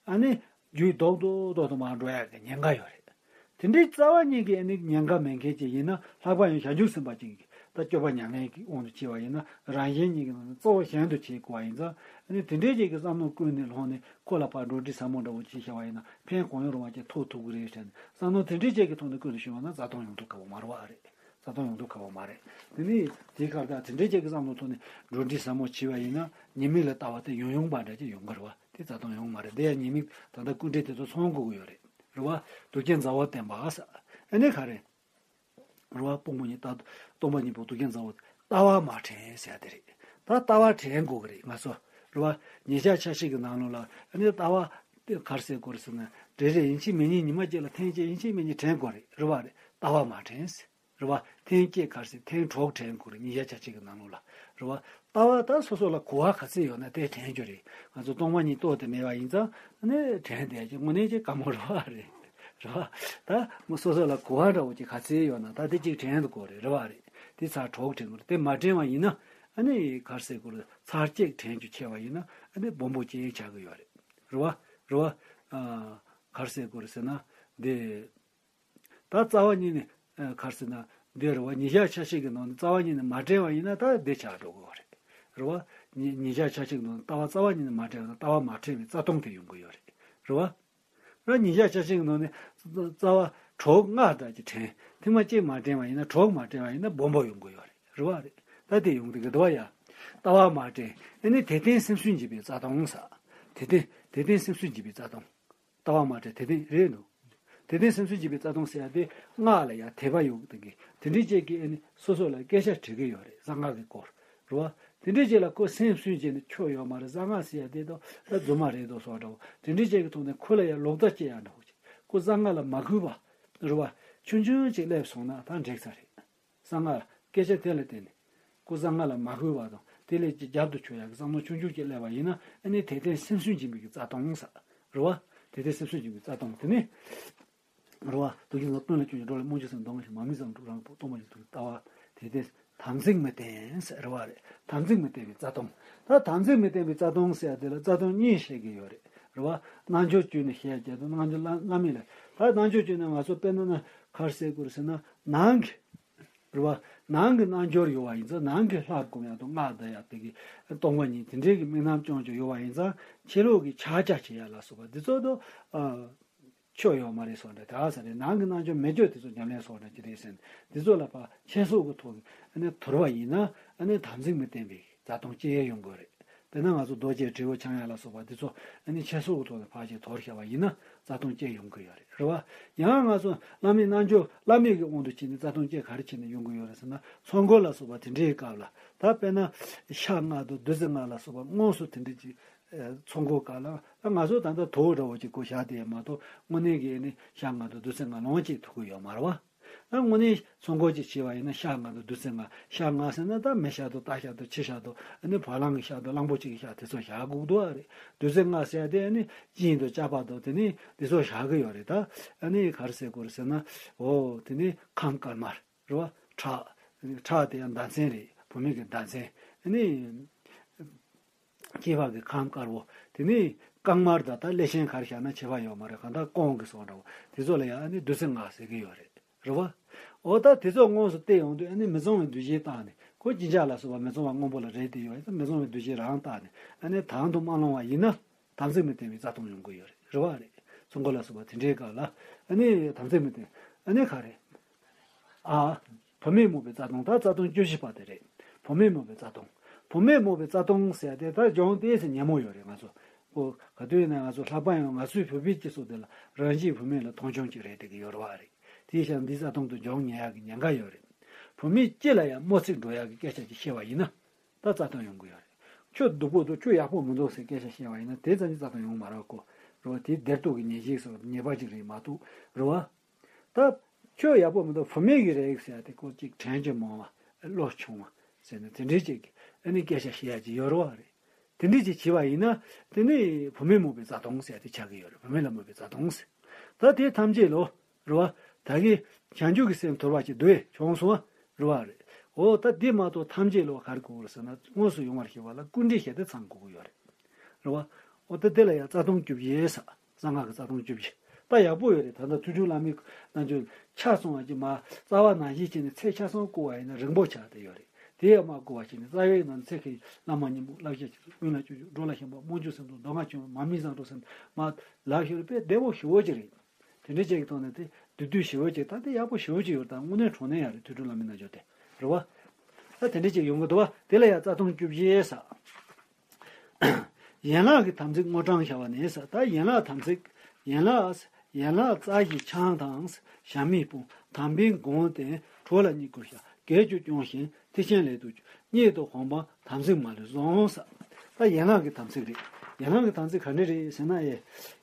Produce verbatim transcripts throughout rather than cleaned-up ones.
ཨ་ནི་རྒྱུད་རྡོག་རྡོག་རྡོག་རྡོག་མར་འགྲོ་ཡག་གི་ཉེན་ཁ་ཡོད་རེད། དེ་འདྲའི་རྩ་བ་ཉིད་ཀྱི་ཨ་ནི་ཉེན་ཁ་མེད་མཁན་ཅིག་ཡིན་ན། ལྷག་པར་ཡང་བྱང་ཆུབ་སེམས་དཔའ་ཅིག་གིས་ད་སྤྱོད་པ་ཉམས་ལེན་གྱི་དབང་དུ་བྱས་པ་ཡིན་ན། རང་གཞན་གཉིས་ཀྱི་ནང་ནས་གཙོ་བོ་གཞན་དུ་བྱེད་དགོས་པ་ཡིན་ཙང་། ཨ་ནི་དེ་འདྲའི་ཅིག་གི་བསམ་བློ་ཀུན་ནས་ལྷོངས་ནས་ཁོ་ལ་ཕར་འགྲོ་གྲོན་ཟབ་མོ་འདྲ་བོ་ཅིག་བྱས་པ་ཡིན་ན། ཕན་གང་ཡོང་རུང་བ་ཅིག་ཐོགས་ཐུབ་ཀྱི་རེད་ཟེར་ནས། བསམ་བློ་དེ་འདྲའི་ཅིག་གི་ཐོག་ནས་ཀུན་ཏུ་ཞུགས་པ་ན་རྩ་ལྟུང་ཡོང་ཐུབ་ཁག་པོ་མ་རེད་པ་རེད། རྩ་ལྟུང་ཡོང་ཐུབ་ཁག་པོ་མ་རེད། དེ་ནི་དེའི་ཁར་ད་དེ་འདྲའི་ཅིག་གི་བསམ་བློ་ཐོག་ནས་འགྲོ་གྲོན་ཟབ་མོ་བྱས་པ་ཡིན་ན། ཉེས་དམིགས་ལ་ལྟ་བ་དེ་ཡང་ཡང་འབའ་འདྲ་ཅིག་ཡོང་གི་རེད་པ། དེ་རྩ་ལྟུང་ཡོང་མ་རེད། དེ་ཡང་ཉེས་དམིགས་ད་ལྟ་སྐུར་འདྲེན་དེ་ཚོ་ཚང་དགོས་ཀྱི་ཡོད་རེད། རེད་པ། དུག་ཅན་མཛའ་བོ་བསྟེན་པ་ཟེར། ཨ་ནི་ག་རེ། རེད་པ། སྤོང་པོ་ཉིད་ལྟ། སྟོང་པ་ཉིད་པོ་དུག་ཅན་མཛའ་བོ། ལྟ་བ་མ་དྲན་ཟེར་ཡ་དེ་རེད། ད་ལྟ་བ་དྲན་དགོས་ཀྱི་རེད་ང་ཚོ། རེད་པ། ཉེ་ཆར་ཆ་ཤས་ཀྱི་ནང་ལོགས་ལ་ཨ་ནི་ལྟ་བ་དེ་ག་རེ་ཟེར་དགོས་རེད་ཟེར་ན། རེ་རེ་ཡིན་གཅིག་མིན་གཉིས་ཉི་མ་གཅིག་ལ་ཐེངས་གཅིག་ཡིན་གཅིག་མིན་གཉིས་དྲན་དགོས་རེད། རེད་པ། རེད། ལྟ་བ་མ་དྲན་ཟེར། རེད་པ། ཐེངས་གཅིག་ག་རེ་ཟེར། ཐེངས་དྲུག་དྲན་དགོས་རེད། ཉེ་ཆར་ཆ་ཤས་ཀྱི་ནང་ལོགས་ལ། རེད་པ། ལྟ་བ་ད་སོ་སོ་ལ་གོ་བ་ག་ཚད་ཡོད་ན་དེ་དྲན་རྒྱུ་རེད། ང་ཚོ་སྟོང་པ་ཉིད་རྟོགས་ཏེ་མེད་པ་ཡིན་ཙང་། ཨ་ནི་དྲན་བསྡད་ཀྱི་དངོས་གནས་ཀྱི་དཀའ་མོ་རེད་པ། རེད། རེད་པ། ད་མི་སོ་སོ་ལ་གོ་བ་འདྲ་བོ་ཅིག་ག་ཚད་ཡོད་ན་ད་དེ་གཅིག་དྲན་དགོས་རེད། རེད་པ། རེད། དེ་ཚར་དྲུག་དྲན་དགོས་རེད། དེ་མ་དྲན་པ་ཡིན་ན། ཨ་ནི་ག་རེ་ཟེར་དགོས་རེད། ཚར་གཅིག་དྲན་རྒྱུ་བྱས་པ་ཡིན་ན། ཨ་ནི་སྦོམ་པོ་ཅིག་ཆགས་ཀྱི་ཡོད་རེད། རེད་པ། རེད་པ། ཨ། ག་རེ་ཟེར་དགོས་རེད་ཟེར་ན། འདི། ད་རྩ་བ་ཉིད་ནས། ཨ། ག་རེ་ཟེར་ན། འདི་རེད་པ། ཉེ་ཆར་ཆ་ཤས་ཀྱི་ནང་ནས་རྩ་བ་ཉིད་ནས་མ་དྲན་པ་ཡིན་ན་ད་འདི་ཆགས་འགྲོ་གི་ཡོད་རེད། རེད་པ། ཉེ་ཉེ་ཆར་ཆ་ཤས་ཀྱི་ནང་ནས་ལྟ་བ་རྩ་བ་ཉིད་ནས་མ་དྲན་པ་ན་ལྟ་བ་མ་དྲན་པའི་རྩ་ལྟུང་དེ་ཡོང་གི་ཡོད་རེད། རེད་པ། རེད་པ། ཉེ་ཆར་ཆ་ཤས་ཀྱི་ནང་ནས་རྩ་བ་དྲུག་ལྔ་འདྲ་ཅིག་དྲན། ཐེངས་མ་གཅིག་མ་དྲན་པ་ཡིན་ན། དྲུག་མ་དྲན་པ་ཡིན་ན་སྦོམ་པོ་ཡོང་གི་ཡོད་རེད། རེད་པ། རེད། ད་དེ་ཡོང་གི་འདུག་གི་འདུག་པ་ཡ། ལྟ་བ་མ་དྲན། ཨ་ནི་དེ་བརྟེན་སེམས་སུན་འབྱིན་པའི་རྩ་ལྟུང་ཟེར། དེ་བརྟེན་དེ་བརྟེན་སེམས་སུན་འབྱིན་པའི་རྩ་ལྟུང་། ལྟ་བ་མ་དྲན། དེ་བརྟེན་རེད་འདུག་དེ་བརྟེན་སེམས་སུན་འབྱིན་པའི་རྩ་ལྟུང་ཟེར་ཡ་དེ་སྔགས་ལ་ཡ་དད་པ་ཡོད་དེ་གི་དེ་འདྲའི་ཅིག་གིས་ཨ་ནི་སོ་སོ་ལ་སྐད་ཆ་དྲི་གི་ཡོད་རེད། གསང་སྔགས་ཀྱི་སྐོར། རེད་པ། དེ་འདྲའི་ཅིག་ལ་ཁོ་སེམས་སུན་འབྱིན་ནས་ཆོ་ཡོད་མ་རེད། གསང་སྔགས་ཟེར་ཡ་དེ་དང་ད་རྫུན་མ་རེད་དོ་སོགས་འདྲ་བོ་དེ་འདྲའི་ཅིག་གི་ཐོག་ནས་ཁོ་ལ་ཡ་ལོག་ལྟ་སྐྱེ་ཡ་འདྲ་བོ་ཅིག་ཁོ་གསང་སྔགས་ལ་མ་གུས་པ། རེད་པ། ཆུང་ཆུང་ཅིག་སླེབས་སོང་ན་ད་འགྲིག་ས་རེད། གསང་སྔགས་སྐད་ཆ་དེ་ལ་བརྟེན་ནས། ཁོ་གསང་སྔགས་ལ་མ་གུས་པ་དང་དེ་ལས་ཀྱི་རྒྱབ་ཏུ་ཆོད་ཡག་གི་བསམ་བློ་ཆུང་ཆུང་ཅིག་སླེབས་པ་ཡིན་ན། ཨ་ནི་དེ་བརྟེན་སེམས་སུན་འབྱིན་པའི་གི་རྩ་ལྟུང་ཟེར། རེད་པ། དེ་བརྟེན་སེམས་སུན་འབྱིན་པའི་རྩ་ལྟུང་དེ་ནི། རེད་པ། དུག་ཅན་མཛའ་བོ། དོན་ལ་སྐྱོན་ཅིང་འགྲོ་ལ་སྨོན་ཅིང་སེམས། སྡང་བ་ཞེན་མ་དམིགས་བསམ་གྲུབ་རང་བབས། སྟོང་པ་ཉིད་རྟོགས་པའི་ལྟ་བ། དེ་བརྟེན་དམ་ཚིག་མི་བརྟན་ཟེར། རེད་པ། རེད། དམ་ཚིག་མི་བརྟན་པའི་རྩ་ལྟུང་། ད་དམ་ཚིག་མི་བརྟན་པའི་རྩ་ལྟུང་ཟེར་ཡ་དེ་ལ་རྩ་ལྟུང་གཉིས་བཤད་ཀྱི་ཡོད་རེད། རེད་པ། རྣལ་འབྱོར་བཅུ་ནས་བཤད་ཀྱི་འདུག་རྣལ་འབྱོར་བླ་བླ་མེད་ལ། ད་རྣལ་འབྱོར་བཅུ་ནས་ང་ཚོ་དཔེར་ན་ན་ག་རེ་ཟེར་དགོས་རེད་ཟེར་ན། ནང་གི། རེད་པ། ནང་གི་རྣལ་འབྱོར་ཡོད་པ་ཡིན་ཙང་ནང་གི་ལྷ་སྒོམ་ཡག་དང་སྔགས་བཟླ་ཡག་དེ་གི་སྟོང་པ་ཉིད་དེ་འདྲའི་གི་དམིགས་རྣམ་སྐྱོང་རྒྱུ་ཡོད་པ་ཡིན་ཙང་། ཕྱི་ལོགས་ཀྱི་ཕྱག་རྒྱ་བྱེད་ཡག་ལ་སོགས་པ་འདི་ཚོ་དང་། ཨ། ཆོ་ཡོད་མ་རེད་སོགས་འདྲ་དེ་ག་ས་རེད། ནང་གི་རྣལ་འབྱོར་མེད་ཆོག་དེ་ཚོ་ཉམས་ལེན་སོགས་འདྲ་ཅིག་རེད་ཟེར་ནས། འདི་ཚོ་ལ་ཕར་ཆོས་སྲོག་གི་ཐོག་ནས་ཨ་ནི་དོར་བ་ཡིན་ན། ཨ་ནི་དམ་ཚིག་མི་བརྟན་པའི་རྩ་ལྟུང་སྐྱེ་ཡོང་གི་རེད། དཔེར་ན་ང་ཚོ་རྡོ་རྗེ་དྲིལ་བུ་འཆང་ཡག་ལ་སོགས་པ་འདི་ཚོ་ཨ་ནི་ཆོས་སྲོག་གི་ཐོག་ནས་ཕར་ཅིག་དོར་བཞག་པ་ཡིན་ན་རྩ་ལྟུང་སྐྱེ་ཡོང་གི་ཡོད་རེད། རེད་པ། ཡང་ང་ཚོ་བླ་མའི་རྣལ་འབྱོར་བླ་མེད་ཀྱི་དབང་དུ་བྱས་ནས་རྩ་ལྟུང་སྐྱེ་ག་རེ་བྱས་ནས་ཡོང་གི་ཡོད་རེད་ཟེར་ན། ཚོགས་འཁོར་ལ་སོགས་པ་དེ་འདྲའི་སྐབས་ལ། ད་དཔེར་ན་ཤ་ལྔ་དང་བདུད་རྩི་ལྔ་ལ་སོགས་པ་དངོས་སུ་དེ་འདྲའི་ཅིག་ཚོགས་འཁོར་སྐབས་ལ། ད་ང་ཚོ་ད་ལྟ་དུག་འདྲ་བོ་ཅིག་ཁོ་བཞག་བསྡད་ཡོད་མ་གཏོགས། དངོས་གནས་ཀྱི་ནི་ཤ་ལྔ་དང་བདུད་རྩི་ལྔ་ལོངས་སྤྱོད་ཐུབ་ཀྱི་ཡོད་མ་རེད་པ། ད་དངོས་གནས་ཚོགས་འཁོར་ཅིག་བྱས་པ་ཡིན་ན་ཤ་ལྔ་དང་བདུད་རྩི་ལྔ། ཤ་ལྔ་ཟེར་ན་ད་མི་ཤ་དང་རྟ་ཤ་དང་ཁྱི་ཤ་དང་། ཨ་ནི་བ་ལང་གི་ཤ་དང་གླང་པོ་ཆེ་གི་ཤ་དེ་ཚོ་བཞག་དགོས་འདུག་པ་རེད། བདུད་རྩི་ལྔ་ཟེར་ཡ་དེ་ཨ་ནི་གཅིན་དང་ཅ་པ་དང་དེ་ནི་དེ་ཚོ་བཞག་གི་ཡོད་རེད། ད་ཨ་ནི་ག་རེ་ཟེར་དགོས་རེད་ཟེར་ན། འོ་དེ་ནི་ཁམས་དཀར་དམར་རེད་པ། ཁྲག་ཁྲག་དེ་ཡང་ཟླ་མཚན་རེད། བུད་མེད་ཀྱི་ཟླ་མཚན། ཨ་ནི་སྐྱེས་པ་གི་ཁམས་དཀར་པོ། དེ་ནི་རྐང་དམར་དང་། ད་ཀླད་ཤིང་ག་རེ་བཞག་ན་ཁྱད་པར་ཡོད་མ་རེད། གང་ལྟར་རྐང་གི་སོགས་འདྲ་བོ་དེ་ཚོ་ལ་ཡང་ཨ་ནི་བདུད་རྩི་ལྔ་ཟེར་གྱི་ཡོད་རེད། རེད་པ། འོ་ད་དེ་ཚོ་དངོས་སུ་བལྟས་ཡོང་དུས་ཨ་ནི་མི་གཙང་བའི་འདུ་ཤེས་བཏང་ནས། ཁོ་གཅིན་སྐྱག་ལ་སོགས་པ་མི་གཙང་བ་སྔོན་པོ་ལ་རེག་བསྡད་ཡོད་ཡིན་ཙང་། མི་གཙང་བའི་འདུ་ཤེས་རང་བཏང་ནས་ཨ་ནི་དང་དུ་མ་བླངས་པ་ཡིན་ན། དམ་ཚིག་མི་བརྟན་པའི་རྩ་ལྟུང་ཡོང་གི་ཡོད་རེད། རེད་པ། རེད། ཚོགས་འཁོར་ལ་སོགས་པ་དེ་འདྲའི་སྐབས་ལ་ཨ་ནི་དམ་ཚིག་མི་བརྟན། ཨ་ནི་ག་རེ། ཨ། བུད་མེད་རྨོངས་པའི་རྩ་ལྟུང་། ད་རྩ་ལྟུང་བཅུ་བཞི་པ་དེ་རེད། བུད་མེད་རྨོངས་པའི་རྩ་ལྟུང་། བུད་མེད་རྨོངས་པའི་རྩ་ལྟུང་ཟེར་ཡ་དེ་ད་སྦྱོང་ཏོག་ཙམ་ཉེ་མོ་ཡོད་རེད་ང་ཚོ། ཨོ། ག་དུས་ཡིན་ན་ང་ཚོ་ལྷག་པར་ཡང་ང་ཚོའི་བོད་པའི་སྤྱི་ཚོགས་འདི་ལ་རང་གཞན་བུད་མེད་ལ་མཐོང་ཆུང་ཅིག་རེད་བསྡད་ཀྱི་ཡོད་རེད་པ། རེད། དེའི་ཕྱིར་འདིའི་རྩ་ལྟུང་དེ་སྦྱོང་ཉེ་ཡག་གི་ཉེན་ཁ་ཡོད་རེད། བུད་མེད་སྤྱི་ལ་ཡང་དམོད་ཚིག་འགྲོ་ཡག་གི་སྐད་ཆ་ཅིག་བཤད་པ་ཡིན་ན། ད་རྩ་ལྟུང་ཡོང་གི་ཡོད་རེད། ཁྱོད་སྡུག་པོ་འདུག་ཁྱོད་ཡག་པོ་མི་འདུག་ཟེར་སྐད་ཆ་བཤད་པ་ཡིན་ན་དེ་ཙམ་གྱིས་རྩ་ལྟུང་ཡོང་མ་རེད་ཀོ། རེད་པ། དེ་བདེ་སྡུག་གི་ཉེས་བྱས་སོགས་ཉེས་པ་ཅིག་རེད་མ་གཏོགས། རེད་པ། ད་ཁྱོད་ཡག་པོ་མི་འདུག་བུད་མེད་ཀྱི་རེད་ཟེར་ཡ་དེ་ཁོ་ཅིག་དྲན་གྱི་མང་བ། བློ་ཆུང་བ་ཟེར་ནས་དེ་འདྲའི་ཅིག་ཨ་ནི་སྐད་ཆ་བཤད་ཡ་ཅིག་ཡོད་རེད་པ། རེད། དེ་འདྲའི་ཅིག་བྱས་པ་ཡིན་ན། དེ་ནི་བུད་མེད་རྨོངས་པའི་རྩ་ལྟུང་ཟེར་ཡ་དེ་ཆགས་ཀྱི་ཡོད་རེད། བུད་མེད་ལ་རྨོངས་པའི་རྩ་ལྟུང་ཟེར། ད་དེ་ཐམས་ཅད་ལོ། རེད་པ། ད་གིན་བྱང་ཆུབ་ཀྱི་སེམས་དོར་བ་ཅིག་འདུག་བྱུང་སོང་བ། རེད་པ། རེད། འོ་ད་འདི་མ་གཏོགས་ཐམས་ཅད་ལོ་ག་རེ་དགོས་རེད་ཟེར་ན། དངོས་སུ་ཡོང་བར་ཤེས་པ་ལ་སྐུར་འདེབས་བྱས་ཏེ་ཚང་དགོས་ཀྱི་ཡོད་རེད། རེད་པ། འོ་ད་དེ་ལ་ཡང་རྩ་ལྟུང་བཅུ་བཞི་ཟེར། གསང་སྔགས་ཀྱི་རྩ་ལྟུང་བཅུ་བཞི། ད་ཡག་པོ་ཡོད་རེད། ད་ལྟ་ཐོས་གྲོལ་བླ་མའི་རྣལ་འབྱོར་ཆ་ཚང་བ་ཅིག་མ་རྩ་བ་ནང་བཞིན་བྱས་ནས་ཚེ་ཆ་ཚང་བསྐོར་བ་ཡིན་ན་རིང་པོ་ཆགས་བསྡད་ཡོད་རེད། དེ་ཡང་མ་བསྐོར་བ་བྱས་ནས་རྩ་བའི་ནང་ཚེ་གི་བླ་མ་སྙིང་པོ་བསླབ་བྱ་ཆེ་ཚུལ་ཀུན་ལ་སྤྱོད་འཇུག་འགྲོ་ལ་ཞེན་པ་སྨོན་འཇུག་སེམས་ཚོགས་མདོ་སྔགས་ཆོས་མ་མི་བཟང་འགྲོ་སེམས་མ་ལབ་ཤོར་དཔེ་བདེ་བོ་ཞེ་བོ་ཅིག་རེད། དེ་འདྲའི་ཅིག་གི་ཐོག་ནས་དེ་བསྡུས་བསྡུས་ཞེ་བོ་ཅིག་ད་དེ་ཡག་པོ་ཞེ་བོ་ཅིག་ཡོད་རེད། ད་དངོས་གནས་དྲང་གནས་ཡག་རེད། ཐོས་གྲོལ་བླ་མའི་རྣལ་འབྱོར་དེ་རེད་བ། ད་དེ་འདྲའི་ཅིག་ཡོང་གི་འདུག་བ། དེ་ལ་ཡང་རྩ་ལྟུང་བཅུ་བཞི་ཟེར། ཡན་ལག་གི་དམ་ཚིག་དངོས་དྲང་བྱ་བ་ནི་ཟེར། ད་ཡན་ལག་དམ་ཚིག་ཡན་ལག་ཡན་ལག་རྩ་བཞི་འཆང་དང་ཞབས་མི་སྤོང་། དམ་པའི་སྒོམ་བསྟེན་གྲོགས་ལ་བསྙེན་བཀུར་བྱ། དགེ་བཅུ་སྐྱོང་ཞིང་ཐེག་ཆེན་ལས་ལྡོག་སྤྱོད། གཉིད་དང་གོ་འཕང་དམ་ཚིག་མ་ལུས་བཟུང་ཟེར། ད་ཡན་ལག་གི་དམ་ཚིག་རེད། ཡན་ལག་གི་དམ་ཚིག་ག་འདྲ་རེད་ཟེར་ན་ཡེ།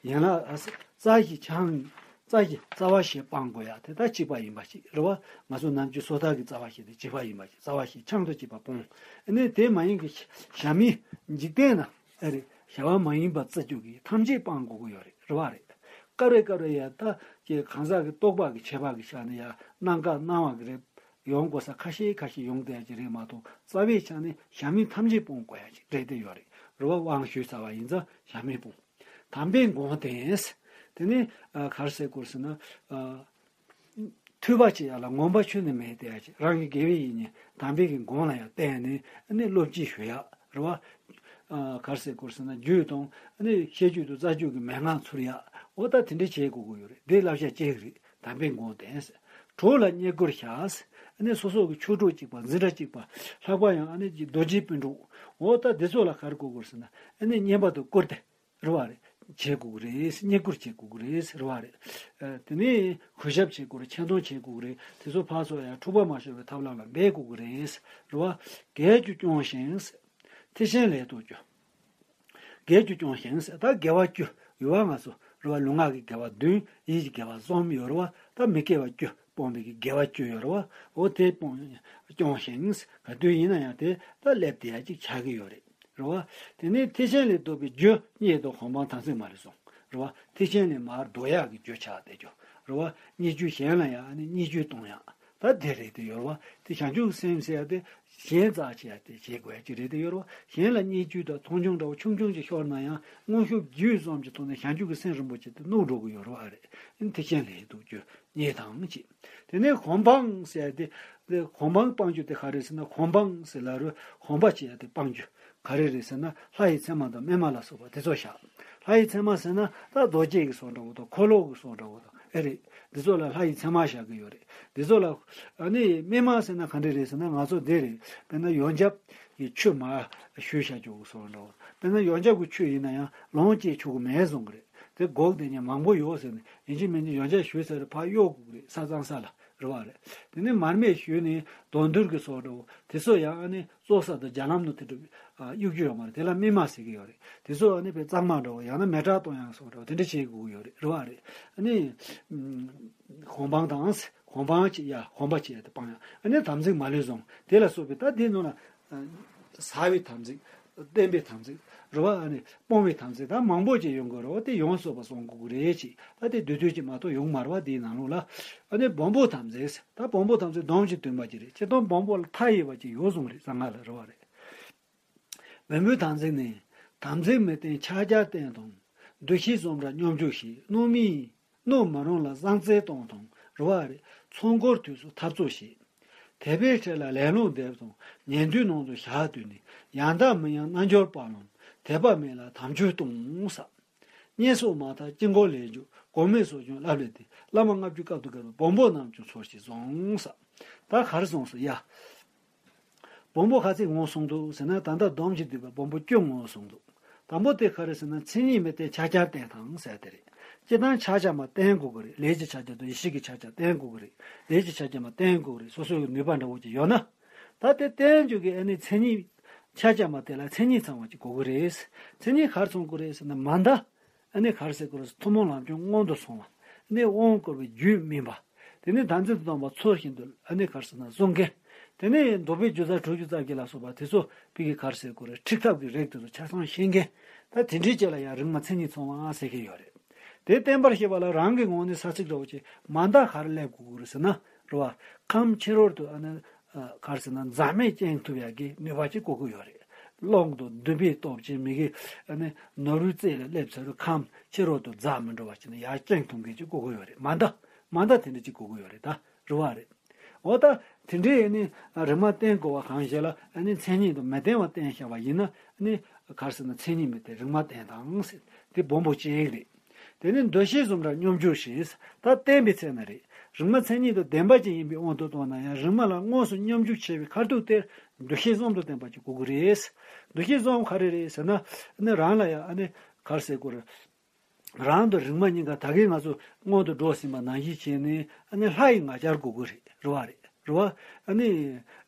ཡན་ལག་རྩ་བཞི་འཆང་། རྩ་བཞི་རྩ་བ་བཞི་སྤང་དགོས་ཡ་དེ་ད་གཅིག་པ་ཡིན་པ་ཞིག་རེད་བ། ང་ཚོ་ནམ་རྒྱུན་སོ་ཐར་གྱི་རྩ་བ་བཞི་དེ་གཅིག་པ་ཡིན་པ་ཞིག་རྩ་བ་བཞི་འཆང་དང་གཅིག་པ་སྤོང་། ཨ་ནི་དེ་མ་ཡིན་གྱི་ཞབས་མི་འཇིག་རྟེན་ན་ཨེ་རེད། བྱ་བ་མ་ཡིན་པ་བརྩི་རྒྱུ་གི་ཐམས་ཅད་སྤང་དགོས་ཀྱི་ཡོད་རེད། རེད་བ་རེད། སྐབས་རེ་སྐབས་རེ་ཡ་ད་ཀྱི་གང་ཟག་གི་རྟོག་པ་གི་ཁྱད་པར་གྱི་ཆ་ནས་ཡ་སྣང་ག་སྣང་བ་གི་རེད། ཡོང་དགོས་ས་ཁ་ཤས་ཁ་ཤས་ཡོང་བསྡད་ཀྱི་རེད་མ་གཏོགས་རྩ་བའི་ཆ་ནས་ཞབས་མི་ཐམས་ཅད་སྤོང་དགོས་ཡ་ཅིག་རེད་དེ་ཡོད་རེད། རེད་བ། དབང་ཞུས་ཚར་བ་ཡིན་ཙང་ཞབས་མི་སྤོང་། དམ་པའི་སྒོམ་བསྟེན། དེ་ནི་ཨ་ག་རེ་ཟེར་དགོས་ཟེར་ན། ཨ་ཐོས་པ་བྱེད་ཡ་ལ་ངོམས་པ་ཁྱོན་ནས་མེད་བསྡད་ཡ་ཅིག་རང་གི་དགེ་བའི་བཤེས་གཉེན་དམ་པའི་གི་སྒོམ་ལ་ཡང་བརྟེན་ནས་ཨ་ནི་སློབ་སྤྱི་ཞུ་ཡ་རེད་བ། ཨ་ག་རེ་ཟེར་དགོས་ཟེར་ན་རྒྱུད་དང་ཨ་ནི་བཤད་རྒྱུད་དང་རྩ་རྒྱུད་ཀྱི་མན་ངག་ཚུར་ཡ། འོ་ད་དེ་འདྲ་བྱེད་དགོས་ཀྱི་ཡོད་རེད། འདི་བསླབ་བྱ་གཅིག་རེད། དམ་པའི་སྒོམ་བསྟེན། གྲོགས་ལ་བསྙེན་བཀུར་བྱ། ཨ་ནི་སོ་སོ་གི་ཆོས་གྲོགས་གཅིག་པ་འཛིན་གྲྭ་གཅིག་པ་ལྷག་པར་ཡང་ཨ་ནི་རྡོ་རྗེ་སྤུན་གྲོགས། འོ་ད་འདི་ཚོ་ལ་ག་རེ་དགོས་ཀྱི་ཡོད་ཟེར་ན་ཨ་ནི་བསྙེན་པ་དང་བཀུར་སྟི་རེད་བ་རེད། བྱེད་དགོས་ཀྱི་རེད། བསྙེན་བཀུར་བྱེད་དགོས་ཀྱི་རེད། རེད་བ་རེད། ཨ་དེ་ནས་གུས་ཞབས་བྱེད་དགོས་རེད། ཆེ་མཐོང་བྱེད་དགོས་ཀྱི་རེད། དེ་ཚོ་ཕར་ཚུར་ཡང་འཁྲུག་པ་མ་ཤོར་བའི་ཐབས་ལམ་ལ་འབད་དགོས་ཀྱི་རེད། རེད་བ། དགེ་བཅུ་སྐྱོང་ཞིང་། ཐེག་ཆེན་ལས་ལྡོག་སྤྱོད། དགེ་བཅུ་སྐྱོང་ཞིང་ཟེར། ད་དགེ་བ་བཅུ་ཡོད་བ། ང་ཚོ་རེད་བ། ལུས་ངག་གི་དགེ་བ་བདུན། ཡིད་ཀྱི་དགེ་བ་གསུམ་ཡོད་རེད་བ། ད་མི་དགེ་བ་བཅུ་སྤོང་བའི་གི་དགེ་བ་བཅུ་ཡོད་རེད་བ། འོ་དེ་སྤོང་སྐྱོང་ཞིང་ག་དུས་ཡིན་ན་ཡང་དེ་ད་སླེབས་བསྡད་ཡ་ཅིག་ཆགས་ཀྱི་ཡོད་རེད། རེད་བ། དེ་ནས་ཐེག་ཆེན་ལས་ལྡོག་པའི་རྒྱུ་གཉིད་དང་གོ་འཕང་དམ་ཚིག་མ་ལུས་བཟུང་། རེད་བ། ཐེག་ཆེན་ལས་མར་ལྡོག་ཡག་གི་རྒྱུ་ཆགས་བསྡད་རྒྱུ། རེད་བ། བརྙས་བཅོས་གཞན་ལ་ཡང་ཨ་ནི་བརྙས་བཅོས་གཏོང་ཡག་ད་དེ་རེད་དེ་ཡོད་རེད་བ། དེ་བྱང་ཆུབ་སེམས་ཟེར་ཡ་དེ་གཞན་བཙལ་བྱེད་ཡ་དེ་བྱེད་དགོས་ཡ་ཅིག་རེད་དེ་ཡོད་རེད་བ། གཞན་ལ་བརྙས་བཅོས་དང་མཐོང་ཆུང་འདྲ་བོ་ཆུང་ཆུང་ཅིག་ཤོར་ན་ཡང་དངོས་ཤུགས་བརྒྱུད་གསུམ་གྱི་ཐོག་ནས་བྱང་ཆུབ་ཀྱི་སེམས་རིན་པོ་ཆེ་དེ་ནུབ་འགྲོ་གི་ཡོད་རེད་བ། རེད། ཨ་ནི་ཐེག་ཆེན་ལས་ལྡོག་སྤྱོད་གཉིས་དང་གཅིག་དེ་ནས་གོ་འཕང་ཟེར་ཡ་དེ། དེ་གོ་འཕང་སྤང་རྒྱུ་དེ་ག་རེ་ཟེར་ན། གོ་འཕང་ཟེར་ལ་རུ་གོམས་པ་བྱེད་ཡ་དེ་སྤང་རྒྱུ། ག་རེ་རེད་ཟེར་ན་ལྷ་ཡི་མཚན་མ་དང་པདྨ་ལ་སོགས་པ་དེ་ཚོ་བཞག་ལྷ་ཡི་མཚན་མ་ཟེར་ན་ད་རྡོ་རྗེ་གི་སོགས་འདྲ་བོ་དང་འཁོར་ལོ་གི་སོགས་འདྲ་བོ་དང་ཨེ་རེད། འདི་ཚོ་ལ་ལྷ་ཡི་མཚན་མ་བཞག་གི་ཡོད་རེད། འདི་ཚོ་ལ་ཨ་ནི་པདྨ་ཟེར་ན་ག་འདྲ་རེད་ཟེར་ན་ང་ཚོ་འདི་རེད། དཔེར་ན་ཡོན་ཆབ་ཀྱི་ཆུ་མར་བཞུས་བཞག་རྒྱུ་གི་སོགས་འདྲ་བོ། དཔེར་ན་ཡོན་ཆབ་ཀྱི་ཆུ་ཡིན་ན་ཡང་ལོངས་སྤྱད་ཆོག་གི་མེད་གསུང་གི་རེད། དེ་སྒོག་དེ་ཉིད་མང་པོ་ཡོད་ཟེར་ནས་ཡིན་གཅིག་མིན་གཅིག་ཡོན་ཆབ་བཞུས་ཚར་རེ་ཕར་གཡོ་དགོས་ཀྱི་རེད། ས་གཙང་ས་ལ་རེད་བ། རེད། དེ་ནས་མར་མེ་བཞུས་ནས་དོན་དུར་གྱི་སོགས་འདྲ་བོ་དེ་ཚོ་ཡང་ཨ་ནི་བཙོ་ས་དང་རྒྱ་ལམ་ནང་དེ་འདྲ་གཡུག་རྒྱུ་ཡོད་མ་རེད། དེ་ལ་པདྨ་ཟེར་གྱི་ཡོད་རེད། དེ་ཚོ་ཨ་ནི་དཔེ་གཙང་མ་འདྲ་བོ་ཡང་ན་མེ་སྲེག་གཏོང་ཡག་སོགས་འདྲ་བོ་དེ་འདྲ་བྱེད་དགོས་ཀྱི་ཡོད་རེད། རེད་བ། རེད། ཨ་ནི་གོ་འཕང་དང་། གོ་འཕང་བྱེད་ཡ། གོམས་པ་བྱེད་ཡ་དེ་སྤང་ཡ། ཨ་ནི་དམ་ཚིག་མ་ལུས་བཟུང་། དེ་ལ་སོགས་པའི་ད་དེའི་ནང་ལ། ཟ་བའི་དམ་ཚིག་བསྟེན་པའི་དམ་ཚིག་རེད་བ། ཨ་ནི་སྤོང་བའི་དམ་ཚིག་ད་མང་པོ་ཅིག་ཡོང་གི་རེད་བ། དེ་ཡོངས་སུ་རྫོགས་པ་སྲུང་དགོས་ཀྱི་རེད་ཅེས། ད་དེ་བསྡུས་བསྡུས་ཅིག་མ་གཏོགས་ཡོང་མ་རེད་བ། དེའི་ནང་ལོགས་ལ། ཨ་ནི་བོན་པོའི་དམ་ཚིག་ད་བོན་པོའི་དམ་ཚིག་སྡོམ་གྱིས་བསྡུས་པ་ཅིག་རེད། སྤྱིར་བཏང་བོན་པོ་ལ་མཐའ་ཡས་པ་ཅིག་ཡོད་གསུངས་རེད། གསང་སྔགས་ལ་རེད་བ། རེད། བོན་པོའི་དམ་ཚིག་ནི། དམ་ཚིག་མི་བསྟེན་ཕྱག་རྒྱ་བསྟེན་དང་། འདུ་ཤེས་བཟུང་བར་སྙོམས་འཇུག་བྱེད། གནོད་མི། གནོད་མི་རུང་ལ་བསང་རྫས་གཏོང་དང་། རེད་བ། རེད། ཚོགས་འཁོར་དུས་སུ་འཐབ་རྩོད་བྱེད། དད་པའི་ཁྲི་ལ་ལན་ལོག་འདེབས་དང་། ཉན་ཐོས་ནང་དུ་ཞག་བདུན་ནས། ཡང་དག་མིན་ཡང་རྣལ་འབྱོར་པ་རྣམས། དད་པ་མེད་ལ་དམ་ཆོས་གཏོང་ཟེར། བསྙེན་སོགས་མ་ཐག་དཀྱིལ་འཁོར་ལས་འཇུག་གོ་མེད་སོགས་ཀྱང་བསླབ་ལས་ཏེ། བླ་མ་ལྔ་བཅུ་སྐབས་དུ་བཀར་བའི་བོན་པོ་རྣམས་ཀྱང་ཚོལ་ཞིང་བཟུང་ཟེར། ད་ག་རེ་གསུངས་སོ་ཡ། བོན་པོ་ག་ཚད་ངོ་སྲུང་འདུག་ཟེར་ན། ད་ལྟ་སྡོམ་གྱིས་བསྡུས་པའི་བོན་པོ་བཅུ་ངོ་སྲུང་འདུག་དང་པོ་དེ་ག་རེ་ཟེར་ན། མཚན་ཉིད་མི་བསྟེན་ཕྱག་རྒྱ་བསྟེན་དང་ཟེར་དེ་རེད། སྤྱིར་བཏང་ཕྱག་རྒྱ་མ་བསྟེན་དགོས་ཀྱི་རེད། ལས་ཀྱི་ཕྱག་རྒྱ་དང་ཡེ་ཤེས་ཀྱི་ཕྱག་རྒྱ་བསྟེན་དགོས་ཀྱི་རེད། ལས་ཀྱི་ཕྱག་རྒྱ་མ་བསྟེན་དགོས་ཀྱི་རེད། སོ་སོ་ཡི་ནུས་པ་འདྲ་བོ་ཅིག་ཡོད་ན། ད་དེ་བསྟེན་རྒྱུ་གི་ཨ་ནི་མཚན་ཉིད། ཕྱག་རྒྱ་མ་བསྟེན་ལ་མཚན་ཉིད་ཚང་བ་ཅིག་དགོས་ཀྱི་རེད། མཚན་ཉིད་ག་རེ་ཚང་དགོས་རེད་ཟེར་ན། མ་མཐའ། ཨ་ནི་ག་རེ་ཟེར་དགོས་རེད། ཐུན་མོང་ལམ་སྦྱོང་སྔོན་དུ་སོང་བ། ཨ་ནི་དབང་བསྐུར་བའི་རྒྱུད་སྨིན་པ། དེ་ནས་བདག་འཛིན་དུ་བཏང་བ་ཚུལ་བཞིན་དུ་ཨ་ནི་ག་རེ་ཟེར་ན་བཟུང་མཁན། དེ་ནས་འདོད་པའི་རྒྱུ་རྩ་གྲོལ་རྒྱུ་རྩ་བརྒྱད་ལ་སོགས་པ་དེ་ཚོ་ཕ་གི་ག་རེ་ཟེར་དགོས་རེད། འཁྲིག་ཐབས་ཀྱི་རིགས་དེ་ཚོ་ཆ་ཚང་ཤེས་མཁན། ད་དེ་འདྲའི་ཅིག་ལ་ཡང་རིག་མ་མཚན་ཉིད་ཚང་བ་ཟེར་གྱི་ཡོད་རེད། དེ་བསྟེན་པར་བྱེད་པ་ལ་རང་གི་ངོས་ནས་ས་ཚིགས་འདྲ་བོ་ཅིག་མ་མཐའ་ག་རེ་སླེབས་དགོས་ཀྱི་རེད་ཟེར་ན། རེད་བ། ཁམས་ཕྱི་རོལ་དུ་ཨ་ནི། ཨ། ག་རེ་ཟེར་ན་འཛག་མེད་སྐྱེང་ཐུབ་ཡག་གི་ནུས་པ་ཅིག་དགོས་ཀྱི་ཡོད་རེད། རླུང་དང་འདུན་པའི་སྟོབས་ཀྱིས་མི་གི་ཨ་ནི་ནོར་བུའི་རྩེ་ལ་སླེབས་ཚར་དུས་ཁམས་ཕྱི་རོལ་དུ་འཛག་མི་འགྲོ་བ་བྱས་ནས་ཡར་བསྐྱེད་གཏོང་མཁན་ཅིག་དགོས་ཀྱི་ཡོད་རེད། མ་མཐའ་མ་མཐའ་དེ་འདྲ་ཅིག་དགོས་ཀྱི་ཡོད་རེད། ད་རེད་བ་རེད། འོ་ད་དེ་འདྲའི་ཨ་ནི་རིག་མ་བསྟེན་དགོས་པ་གང་ཞིག་ལ་ཨ་ནི་མཚན་ཉིད་དང་མི་ལྡན་པ་བསྟེན་བཞག་པ་ཡིན་ན་ཨ་ནི་ག་རེ་ཟེར་ན་མཚན་ཉིད་མི་ལྡན་རིག་མ་བསྟེན་དང་ཟེར་དེ་སྦོམ་པོ་གཅིག་རེད། དེ་ནས་འདུ་ཤེས་བཟུང་བར་སྙོམས་འཇུག་ཞེས། ད་བསྟེན་པའི་ཚེ་ན་རེད། རིག་མ་མཚན་ཉིད་དང་ལྡན་པ་ཅིག་ཡིན་པའི་དབང་དུ་བཏང་ན་ཡང་རིག་མ་ལ་དངོས་སུ་སྙོམས་འཇུག་བྱེད་པའི་ཁ་ཐུག་དེར་འདུ་ཤེས་གསུམ་དང་ལྡན་པ་ཅིག་དགོས་ཀྱི་རེད། འདུ་ཤེས་གསུམ་ག་རེ་རེད་ཟེར་ན་ཨ་ནི་རང་ལ་ཡང་ཨ་ནི་ག་རེ་ཟེར་དགོས་རེད། རང་དང་རིག་མ་གཉིས་ཀ་ད་གིན་ང་ཚོ་སྔོན་དུ་འགྲོ་ཟིན་པ་ནང་བཞིན་བྱས་ནས་ཨ་ནི་ལྷ་ཡི་ང་རྒྱལ་དགོས་ཀྱི་རེད། རེད་བ་རེད། རེད་བ། ཨ་ནི་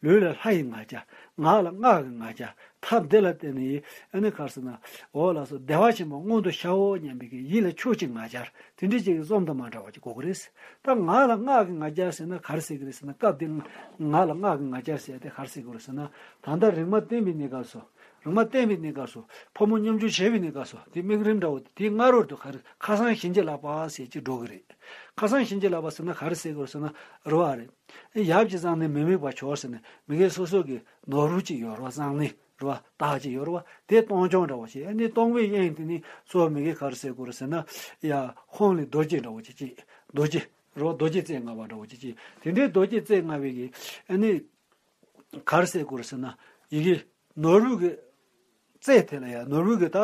ལུས་ལ་ལྷ་ཡི་ང་རྒྱལ། ངག་ལ་སྔགས་ཀྱི་ང་རྒྱལ། ཐབས་འདི་ལ་བརྟེན་ནས་ཨ་ནི་ག་རེ་ཟེར་ན། འོ་ལགས་སོ། བདེ་བ་ཆེན་པོ་མངོན་དུ་ཤར་འོ་སྙམ་པའི་གི་ཡིད་ལ་ཆོས་ཀྱི་ང་རྒྱལ། དེ་འདྲའི་ཅིག་གི་གསུམ་དང་མ་འདྲ་བ་ཅིག་དགོས་ཀྱི་རེད། ད་ངག་ལ་སྔགས་ཀྱི་ང་རྒྱལ་ཟེར་ན་ག་རེ་ཟེར་གྱི་རེད་ཟེར་ན། སྐབས་འདིར་ངག་ལ་སྔགས་ཀྱི་ང་རྒྱལ་ཟེར་ཏེ་ག་རེ་ཟེར་གྱི་རེད་ཟེར་ན། ད་ལྟ་རིག་མ་བསྟེན་པའི་གནས་སྐབས་སུ། རིག་མ་བསྟེན་པའི་གནས་སྐབས་སུ། ཕོ་མོ་སྙོམས་འཇུག་བྱེད་པའི་གནས་སྐབས་སུ། དེ་དམིགས་རིམ་འདྲ་བོ་དེ་སྔ་རོལ་དུ་ག་རེ་ཁ་སང་ཞིང་གི་ལག་པ་ཟེར་ཅིག་འགྲོ་གི་རེད། ཁ་སང་ཞིང་གི་ལག་པ་ཟེར་ན་ག་རེ་ཟེར་གྱི་རེད་ཟེར་ན། རེད་བ་རེད། ཡབ་ཀྱི་བཟང་ནི་མི་དམིགས་པར་གྱུར་ཟེར་ནས་མི་དགེ་སོ་སོ་གི་ནོར་བུ་ཅིག་ཡོད་རེད་བ། བཟང་ནི་རེད་བ། རྟགས་ཅིག་ཡོད་རེད་བ། དེ་སྟོང་སྐྱོང་འདྲ་བོ་ཞིག་ཨ་ནི་སྟོང་པའི་དབྱིངས་དེ་ནི་གཙོ་བོ་མི་དགེ་ག་རེ་ཟེར་དགོས་རེད་ཟེར་ན། ཡ་ཧོང་ལི་རྡོ་རྗེ་འདྲ་བོ་ཅིག་ཅིག་རྡོ་རྗེ་རེད་བ། རྡོ་རྗེ་རྩེ་ལྔ་པ་འདྲ་བོ་ཅིག་ཅིག་དེ་འདྲའི་རྡོ་རྗེ་རྩེ་ལྔ་པའི་གི་ཨ་ནི་ག་རེ་ཟེར་དགོས་རེད་ཟེར་ན། ཡི་གེ་ནོར་བུ་གི་རྩེ་དེ་ལ་ཡང་ནོར་བུ་གི་ད་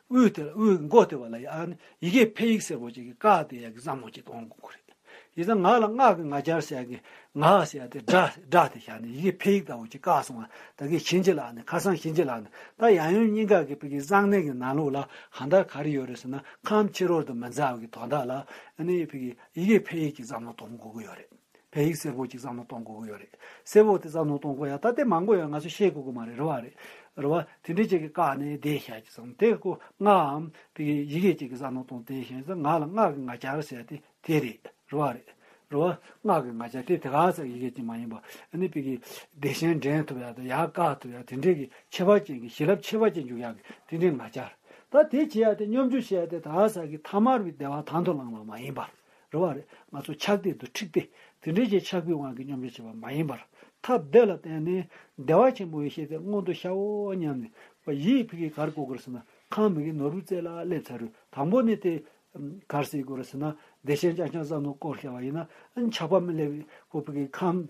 དབུས་དེ་ལ་དབུས་མགོ་དེ་བ་ལ་ཡང་ཡི་གེ་ཕ་ཡིག་སེར་པོ་ཅིག་གིས་བཀག་སྟེ་ཡ་གི་བསམ་བློ་ཅིག་གཏོང་དགོས་ཀྱི་རེད། ཡིན་ཙང་ངག་ལ་སྔགས་ཀྱི་ང་རྒྱལ་ཟེར་ཡ་གི་ངག་ཟེར་ཡ་དེ་སྒྲ་སྒྲ་དེ་བཞག་ནས་ཡི་གེ་ཕ་ཡིག་ལྟ་བུ་ཅིག་བཀག་སོང་བ། ད་གིན་ཞིང་གི་ལག་ནས་ཁ་སང་ཞིང་གི་ལག་ནས་ད་ཡང་ཡང་སྙིང་ག་གི་ཕ་གི་གསང་གནས་ཀྱི་ནང་ལོགས་ལ་གང་ལྟར་ག་རེ་ཡོད་རེད་ཟེར་ན། ཁམས་ཕྱི་རོལ་དུ་མི་འཛག་པའི་གི་དོན་དག་ལ་ཨ་ནི་ཕ་གི་ཡི་གེ་ཕ་ཡིག་ཅིག་བསམ་བློ་གཏོང་དགོས་ཀྱི་ཡོད་རེད། ཕ་ཡིག་སེར་པོ་ཅིག་བསམ་བློ་གཏོང་དགོས་ཀྱི་ཡོད་རེད། སེར་པོ་དེ་བསམ་བློ་གཏོང་དགོས་ཡ་ད་དེ་མང་པོ་ཡོད། ང་ཚོ་ཤེས་དགོས་ཀྱི་མ་རེད། རེད་བ་རེད། རེད་བ། དེ་འདྲའི་ཅིག་གི་བཀག་ནས་བསྡད་བཞག་ཅིག་བསམ། དེ་ཁོ་སྔགས་འམ་ཕ་གི་ཡི་གེ་ཅིག་གི་བསམ་བློ་གཏོང་བསྡད་བཞག་ཙང་ངག་ལ་སྔགས་ཀྱི་ང་རྒྱལ་ཟེར་ཏེ་དེ་རེད། རེད་བ་རེད། རེད་བ། སྔགས་ཀྱི་ང་རྒྱལ་དེ་དེ་ག་ས་ཡི་གེ་ཅིག་མ་ཡིན་པ། ཨ་ནི་ཕ་གི་བདེ་ཆེན་འདྲེན་ཐུབ་ཡ་དང་ཡར་བཀག་ཐུབ་ཡ་དེ་འདྲའི་གི་ཁྱད་པར་ཅན་གྱི་བྱིན་རླབས་ཁྱད་པར་ཅན་འཇུག་ཡ་གི་དེ་འདྲའི་ང་རྒྱལ། ད་དེ་བྱེད་ཡ་དེ་སྙོམས་འཇུག་བྱེད་ཡ་དེ་ད་ས་གི་ཐ་མལ་པའི་བདེ་བ་དང་དུ་བླངས་པ་མ་ཡིན་པར། རེད་བ་རེད། ང་ཚོ་ཆགས་བདེ་དང་འཁྲིག་བདེ་དེ་འདྲའི་ཅིག་ཆགས་པའི་དབང་གིས་སྙོམས་འཇུག་བྱེད་པ་མ་ཡིན་པར། ཐབས་འདི་ལ་བརྟེན་ནས་བདེ་བ་ཆེན་པོའི་ཡེ་ཤེས་དེ་མངོན་དུ་ཤར་འོ་སྙམ་ནས། ཡིད་ཕ་གི་ག་རེ་དགོས་ཀྱི་རེད་ཟེར་ན། ཁམས་མི་དགེ་ནོར་བུའི་རྩེ་ལ་སླེབས་ཚར་དུས་དང་པོ་ནས་དེ་ག་རེ་ཟེར་དགོས་རེད་ཟེར་ན། བདེ་ཆེན་རྐྱང་རྐྱང་བསམ་མནོ་བསྐོར་བཞག་པ་ཡིན་ན་ཆགས་པ་མི་སླེབས་པའི་ཁོ་ཕ་གི་ཁམས་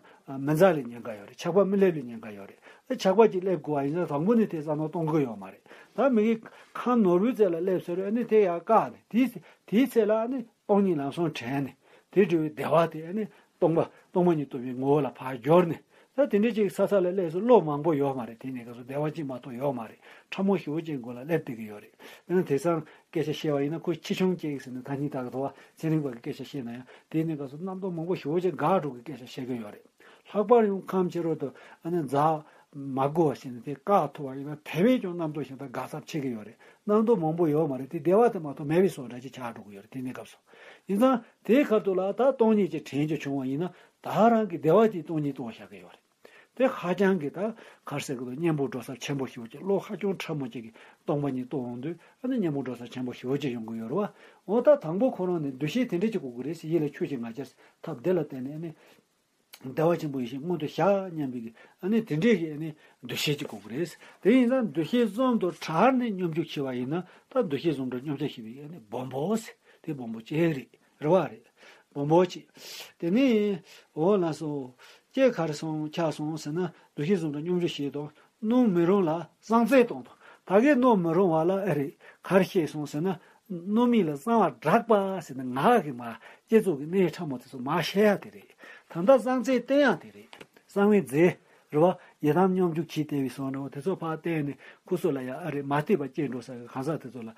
མི་འཛག་ལ་ཉེན་ཁ་ཡོད་རེད། ཆགས་པ་མི་སླེབས་ལ་ཉེན་ཁ་ཡོད་རེད། ཆགས་པ་ཅིག་སླེབས་དགོས་པ་ཡིན་ན་དང་པོ་ནས་དེ་བསམ་བློ་གཏོང་གི་ཡོད་མ་རེད། ད་མི་གི་ཁམས་ནོར་བུའི་རྩེ་ལ་སླེབས་ཟེར་ཨ་ནི་དེ་ཡར་བཀག་ནས་དེའི་དེའི་ཚེ་ལ་ཨ་ནི་སྟོང་ཉིད་ལམ་སང་དྲན་ནས་དེ་འདྲ་བའི་བདེ་བ་དེ་ཨ་ནི་སྟོང་པ་སྟོང་པ་ཉིད་རྟོགས་པའི་ངོ་བོ་ལ་ཕར་སྦྱོར་ནས། ད་དེ་འདྲའི་ཅིག་ས་ས་ལ་སླེབས་སུ་བློ་མང་པོ་ཡོད་མ་རེད། དེ་ནས་ག་སོ་བདེ་བ་ཅིག་མ་གཏོགས་ཡོད་མ་རེད། ཕྲ་མོ་ཞེ་པོ་ཅིག་མགོ་ལ་སླེབས་བསྡད་ཀྱི་ཡོད་རེད། ཨ་ནི་དེང་སང་སྐད་ཆ་བཤད་པ་ཡིན་ན་ཁོ་ཆེ་ཆུང་སྐྱེ་གི་ཟེར་ནས་ད་ནི་ད་ག་དོ་བ་ཚན་རིག་པ་གི་སྐད་ཆ་བཤད་ན་ཡང་དེ་ནས་ག་སོ་རྣམ་རྟོག་མང་པོ་ཞེ་པོ་ཅིག་འགག་འགྲོ་གི་སྐད་ཆ་བཤད་ཀྱི་ཡོད་རེད། ལྷག་པར་ཡང་ཁམས་ཕྱི་རོལ་དུ་ཨ་ནི་འཛག་མ་དགོས་པ་ཞིག་ནས་དེ་བཀག་ཐུབ་པ་ཡིན་ན་དེ་བས་ཀྱང་རྣམ་རྟོག་ཞིག་དང་འགག་ཚབས་ཆེ་གི་ཡོད་རེད། རྣམ་རྟོག་མང་པོ་ཡོད་མ་རེད། དེ་བདེ་བ་དེ་མ་གཏོགས་མེད་པའི་བཟོ་འདྲ་ཅིག་ཆགས་འགྲོ་གི་ཡོད་རེད། དེ་གནས་སྐབས་སུ། ཡིན་ཙང་དེའི་ཁ་ཐུག་ལ་ད་སྟོང་ཉིད་ཀྱི་དྲན་རྒྱུ་བྱུང་བ་ཡིན་ན་ད་རང་གི་བདེ་བ་དེ་སྟོང་ཉིད་རྟོགས་བཞག་གི་ཡོད་རེད། དེ་ཧ་ཅང་གི་ད་ག་རེ་ཟེར་གི་འདུག་གཉེན་པོ་འགྲོ་ས་ཆེན་པོ་ཞེ་པོ་ཅིག་བློ་ཧ་ཅང་ཕྲ་མོ་ཅིག་གིས་སྟོང་པ་ཉིད་རྟོགས་འོང་དུས་ཨ་ནི་གཉེན་པོ་འགྲོ་ས་ཆེན་པོ་ཞེ་པོ་ཅིག་ཡོང་གི་ཡོད་རེད་བ། འོ་ད་དང་པོ་ཁོ་རང་ནས་འདུ་ཤེས་དེ་འདྲ་ཅིག་དགོས་ཀྱི་རེད་ཟེར། ཡིད་ལ་ཆོས་ཅིག་ང་རྒྱལ་ཐབས་བདེ་ལ་བརྟེན་ནས་ཨ་ནི། བདེ་བ་ཆེན་པོ་ཡེ་ཤེས་མངོན་དུ་ཤར་སྙམ་པའི་གི་ཨ་ནི་དེ་འདྲའི་གི་ཨ་ནི་འདུ་ཤེས་ཅིག་དགོས་ཀྱི་རེད། དེ་ཡིན་ཙང་འདུ་ཤེས་གསུམ་དང་བྲལ་ནས་སྙོམས་འཇུག་བྱས་པ་ཡིན་ན་ད་འདུ་ཤེས་གསུམ་དང་སྙོམས་འཇུག་བྱས་པའི་ཨ་ནི་སྦོམ་པོ་ཟེར་དེ་སྦོམ་པོ་གཅིག་རེད། རེད་བ་རེད། སྦོམ་པོ་གཅིག་དེ་ནས་འོ་ལགས་སོ། ལྕེ་ག་རེ་སོང་ཆག་སོང་ཟེར་ན་འདུ་ཤེས་གསུམ་དང་སྙོམས་འཇུག་བྱེད་དང་། སྣུམ་མི་རུང་ལ་བསང་རྫས་གཏོང་དང་། ད་གིན་སྣུམ་མི་རུང་བ་ལ་ཨེ་རེད་ག་རེ་བཤད་སོང་ཟེར་ན། སྣུམ་མི་ལ་གསང་བ་སྦྲགས་པ་ཟེར་ནས་ངག་གི་མ་སྤྱི་ཚོགས་ཀྱི་གནས་ཕྲ་མོ་དེ་ཚོ་མ་བཤད་ཡ་དེ་རེད། ད་ལྟ་བསང་རྫས་བསྟེན་ཡ་དེ་རེད། གསང་བའི་རྫས་རེད་བ། ཡི་དམ་སྙོམས་འཇུག་གིས་བསྟེན་པའི་གསུང་རེད་བ། དེ་ཚོ་ཕར་བསྟེན་ནས་ཁུ་སུ་ལ་ཡ་ཨ་རེད་མ་བསྟེན་པ་སྐྱེ་འགྲོ་ས་གི་གང་ཟག་དེ་ཚོ་ལ།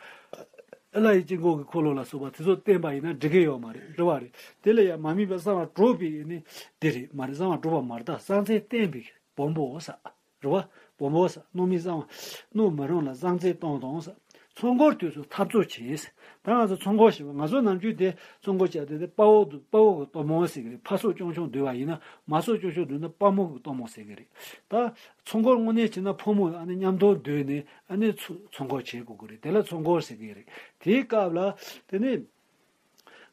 ལྷ་ཡི་དཀྱིལ་འཁོར་གྱི་འཁོར་ལོ་ལ་སོགས་པ་དེ་ཚོ་བསྟེན་པ་ཡིན་ན་འགྲིག་གི་ཡོད་མ་རེད། རེད་བ་རེད། དེ་ལ་ཡང་མ་དམིགས་པའི་གསང་བ་སྒྲུབ་པའི་ནི་དེ་རེད་མ་རེད། གསང་བ་སྒྲུབ་པ་མ་རེད། ད་གསང་རྫས་བསྟེན་པའི་སྦོམ་པོ་ས་རེད་བ། སྦོམ་པོ་ས་སྣུམ་མི་གསང་བ། སྣུམ་མི་རུང་ལ་གསང་རྫས་གཏོང་དང་ས། ཚོགས་འཁོར་དུས་སུ་འཐབ་རྩོད་བྱེད། ད་ང་ཚོ་ཚོགས་འཁོར་ཞེས་པ་ང་ཚོ་ནམ་རྒྱུན་དེ་ཚོགས་འཁོར་བྱས་ཏེ་དེ་དཔའ་བོ་དཔའ་བོ་གི་གཏོར་མོ་ཟེར་གི་རེད། ཕ་སོགས་ཅུང་ཆུང་བསྡུས་པ་ཡིན་ན་མ་སོགས་ཅུང་ཆུང་བསྡུས་ན་དཔའ་མོ་གི་གཏོར་མོ་ཟེར་གི་རེད། ད་ཚོགས་འཁོར་དངོས་གནས་བྱས་ན་ཕོ་མོ་ཨ་ནི་མཉམ་དུ་བསྡུས་ནས་ཨ་ནི་ཚོ་ཚོགས་འཁོར་བྱེད་དགོས་ཀྱི་རེད། དེ་ལ་ཚོགས་འཁོར་ཟེར་གི་རེད། དེའི་སྐབས་ལ་དེ་ནི་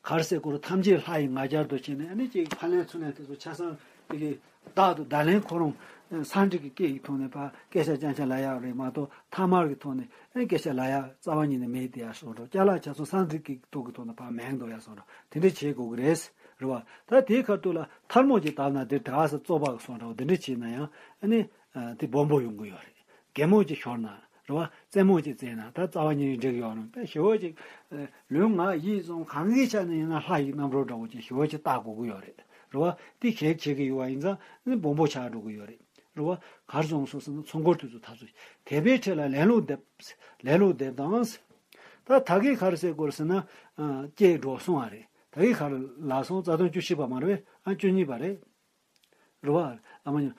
གར་སའི་སྐོར་ཐམས་ཅད་ལྷ་ཡི་ང་རྒྱལ་དུ་བྱས་ནས་ཨ་ནི་ཅིག་ཕ་ལན་ཚུ་ལན་དེ་ཚོ་ཆ་ཚང་ དེ་གི་བདག་ཏུ་བརྡ་ལན་ཁོ་རང་སཾ་སྐྲྀ་ཏའི་སྐད་ཀྱི་ཐོག་ནས་ཕར་སྐད་ཆ་རྐྱང་རྐྱང་ལབ་ཡག་རེད་མ་གཏོགས། ཐ་མལ་གྱི་ཐོག་ནས་ཨེ་སྐད་ཆ་ལབ་ཡག་རྩ་བ་ཉིད་ནས་མེད་དེ་ཡ་སོང་འགྲོ། ཅ་ལག་ཆ་ཚང་སཾ་སྐྲྀ་ཏའི་ཐུགས་ཀྱི་ཐོག་ནས་ཕར་མེད་འགྲོ་ཡ་སོང་འགྲོ། དེ་འདྲ་བྱེད་དགོས་ཀྱི་རེད། རེད་བ། ད་དེའི་ཁ་ཐུག་ལ་ཐལ་མོ་ཅིག་བཏབ་ན་དེ་དག་ས་བཙོག་པ་གི་སོང་འགྲོ། དེ་འདྲ་བྱས་ན་ཡང་ཨ་ནི་དེ་སྦོམ་པོ་ཡོང་གི་ཡོད་རེད། གད་མོ་ཅིག་ཤོར་ན། རེད་བ། རྩེད་མོ་ཅིག་རྩེས་ན་ད་རྩ་བ་ཉིད་ནས་འགྲིག་གི་ཡོད་རེད། དཔེ་ཞེ་པོ་ཅིག་ལུས་ངག་ཡིད་གསུམ་གང་གི་ཆ་ནས་ཡིན་ན་ལྷ་ཡི་རྣམ་རོལ་འདྲ་བོ་ཅིག་ཞེ་པོ་ཅིག་བལྟ་དགོས་ཀྱི་ཡོད་རེད། རེད་བ། དེ་གེགས་བྱེད་ཀྱི་ཡོད་པ་ཡིན་ཙང་ནི་སྦོམ་པོ་ཆགས་འགྲོ་གི་ཡོད་རེད། རེད་བ། གར་སོང་སོང་ཟེར་ན་ཚོགས་འཁོར་དུས་སུ་འཐབ་ཚུལ། དད་པའི་ཁྲི་ལ་ལན་ལོག་འདེབས། ལན་ལོག་འདེབས་དང་། ད་ད་གིན་ག་རེ་ཟེར་དགོས་རེད་ཟེར་ན། ཨ། སྐྱེས་འགྲོ་སོང་བ་རེད། ད་གིན་ག་རེ་ལབ་སོང་། རྩ་དོན་བཅུ་བཞི་པ་མ་རེད་པས། ཨ། བཅུ་གཉིས་པ་རེད། རེད་བ། ཨ་མ་ཉོ།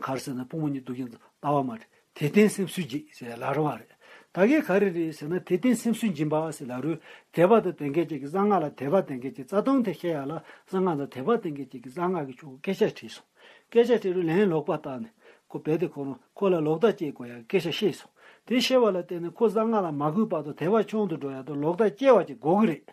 ག་རེ་ཟེར་ན་ཕུང་པོ་གཉིས་སྡུག་བསྔལ་ལྟ་བ་མ་དྲན། དད་ལྡན་སེམས་སུ་འཇིགས་ཟེར་ལབ་རེད་བ་རེད། ད་གིན་ག་རེ་རེད་ཟེར་ན་དད་ལྡན་སེམས་སུ་འཇིགས་པ་ཟེར་ལབ་རུང་དད་པ་དང་ལྡན་མཁན་ཅིག་གིས་གསང་སྔགས་ལ་དད་པ་ལྡན་མཁན་ཅིག་རྩ་དོན་དེ་བཤད་ཡག་ལ་གསང་སྔགས་དང་དད་པ་ལྡན་མཁན་ཅིག་གིས་གསང་སྔགས་ཀྱི་ཆོས་སྐད་ཆ་དྲིས་སོང་། སྐད་ཆ་དྲིས་རུང་ལན་ལོག་པ་བཏང་ནས་ཁོ་རྦད་དེ་ཁོ་རང་ཁོ་ལ་ལོག་ལྟ་སྐྱེ་དགོས་ཡག་སྐད་ཆ་བཤད་སོང་། དེ་བཤད་པ་ལ་བརྟེན་ནས་ཁོ་གསང་སྔགས་ལ་མ་གུས་པ་དང་དད་པ་ཆུང་དུ་འགྲོ་ཡག་དང་ལོག་ལྟ་སྐྱེ་བ་ཅིག་དགོས་ཀྱི་རེད།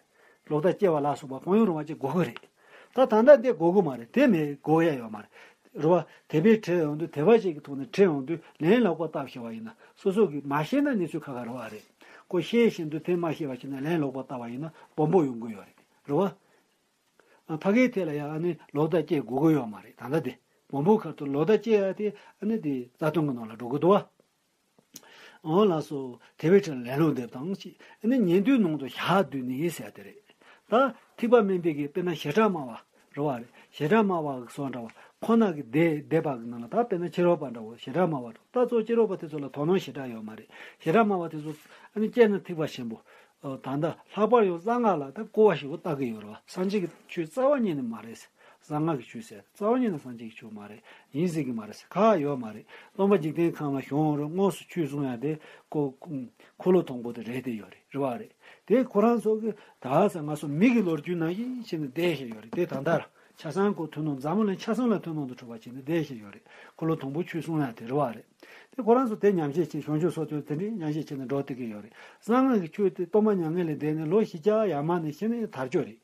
ལོག་ལྟ་སྐྱེ་བ་ལ་སོགས་པ་གང་ཡང་རུང་བ་ཅིག་དགོས་ཀྱི་རེད། ད་ད་ལྟ་འདི་དགོས་ཀྱི་མ་རེད། དེ་མེད་དགོས་ཡ་ཡོད་མ་རེད། རེད་བ། དད་པས་དྲིས་ཡོང་དུས་དད་པ་ཅིག་གི་ཐོག་ནས་དྲིས་ཡོང་དུས་ལན་ལོག་པ་བཏབ་ཤེས་པ་ཡིན་ན་སོ་སོ་གིས་མ་ཤེས་ན་གནས་ཚུལ་ཁག་ཁག་རེད་བ་རེད། ཁོ་ཤེས་བཞིན་དུ་དེ་མ་ཤེས་པ་བྱས་ན་ལན་ལོག་པ་བཏབ་པ་ཡིན་ན་སྦོམ་པོ་ཡོང་གི་ཡོད་རེད། རེད་བ། ཨ། ཕ་གིའི་ཐད་ལ་ཡང་ཨ་ནི་ལོག་ལྟ་སྐྱེ་དགོས་ཀྱི་ཡོད་མ་རེད། ད་ལྟ་དེ་སྦོམ་པོ་ཁ་ཐུག་ལོག་ལྟ་སྐྱེ་ཡ་དེ་ཨ་ནི་དེ་རྩ་དོན་གྱི་ནང་ལ་འགྲོ་གི་འདུག་བ། འོང་ལགས་སོ། དད་པའི་ཁྲི་ལ་ལན་ལོག་འདེབས་དང་ཅི། ཨ་ནི་ཉན་ཐོས་ནང་དུ་ཞག་བདུན་ནི་ཟེར་དེ་རེད། ད་ཐེག་པ་དམན་པའི་གི་དཔེར་ན་བྱེ་བྲག་སྨྲ་བ་རེད་བ་རེད། བྱེ་བྲག་སྨྲ་བ་གི་སོགས་འདྲ་བ་ཁོ་ན་གི་སྡེ་སྡེ་པ་གི་ནང་ལ་ད་དཔེར་ན་ཕྱི་རོལ་པ་འདྲ་བོ་བྱེ་བྲག་སྨྲ་བ་འདྲ་བོ། ད་གཙོ་ཕྱི་རོལ་པ་དེ་ཚོ་ལ་དོ་སྣང་ཞེ་དྲག་ཡོད་མ་རེད། བྱེ་བྲག་སྨྲ་བ་དེ་ཚོ་ཨ་ནི་སྐྱེས་ན་ཐེག་པ་ཆེན་པོ། ཨོ། ད་ལྟ་ལྷག་པར་ཡང་གསང་སྔགས་ལ་ད་སྐུར་བ་ཞེ་པོ་བཏབ་ཀྱི་ཡོད་རེད་བ། སངས་རྒྱས་ཀྱི་ཆོས་རྩ་བ་ཉིད་ནས་མ་རེད་ཟེར། གསང་སྔགས་ཀྱི་ཆོས་ཟེར་རྩ་བ་ཉིད་ནས་སངས་རྒྱས་ཀྱི་ཆོས་མ་རེད། ཡིན་སྲིད་ཀྱི་མ་རེད་ཟེར་ཁག་ཡོད་མ་རེད། སྟོང་པ་འཇིག་རྟེན་ཁམས་ལ་བྱུང་རུང་དངོས་སུ་ཆོས་གསུང་ཡ་དེ་ཁོ་འཁོར་ལོ་དང་པོ་དེ་རེད་དེ་ཡོད་རེད། རེད་བ་རེད། དེ་ཁོ་རང་ཚོ་གི་ད་ས་ང་ཚོ་མི་གི་ལོ་རྒྱུས་ནང་བཞིན་བྱས་ནས་བསྡད་བཞིན་ཡོད་རེད། དེ་ད་ལྟ་ར་ཆ་ཚང་གོ་ཐུབ་ནོ་འཛམ་བུ་གླིང་ཆ་ཚང་ལ་ཐུབ་ནོ་དུ་གྲུབ་པ་བྱས་ནས་བསྡད་བཞིན་ཡོད་རེད། འཁོར་ལོ་དང་པོ་ཆོས་གསུང་ཡ་དེ་རེད་བ་རེད། དེ་ཁོ་རང་ཚོ་དེ་ཉམས་བཞེས་བྱས་བྱང་ཆུབ་སོ་ཐོན་དེ་འདྲའི་ཉམས་བཞེས་བྱས་ནས་འགྲོ་བསྡད་ཀྱི་ཡོད་རེད། གསང་སྔགས་ཀྱི་ཆོས་དེ་སྟོང་པ་མྱ་ངན་ལས་འདས་ནས་ལོ་བཞི་བརྒྱ་ཡར་མར་ནས་བྱས་ནས་དར་ཆོག་རེད།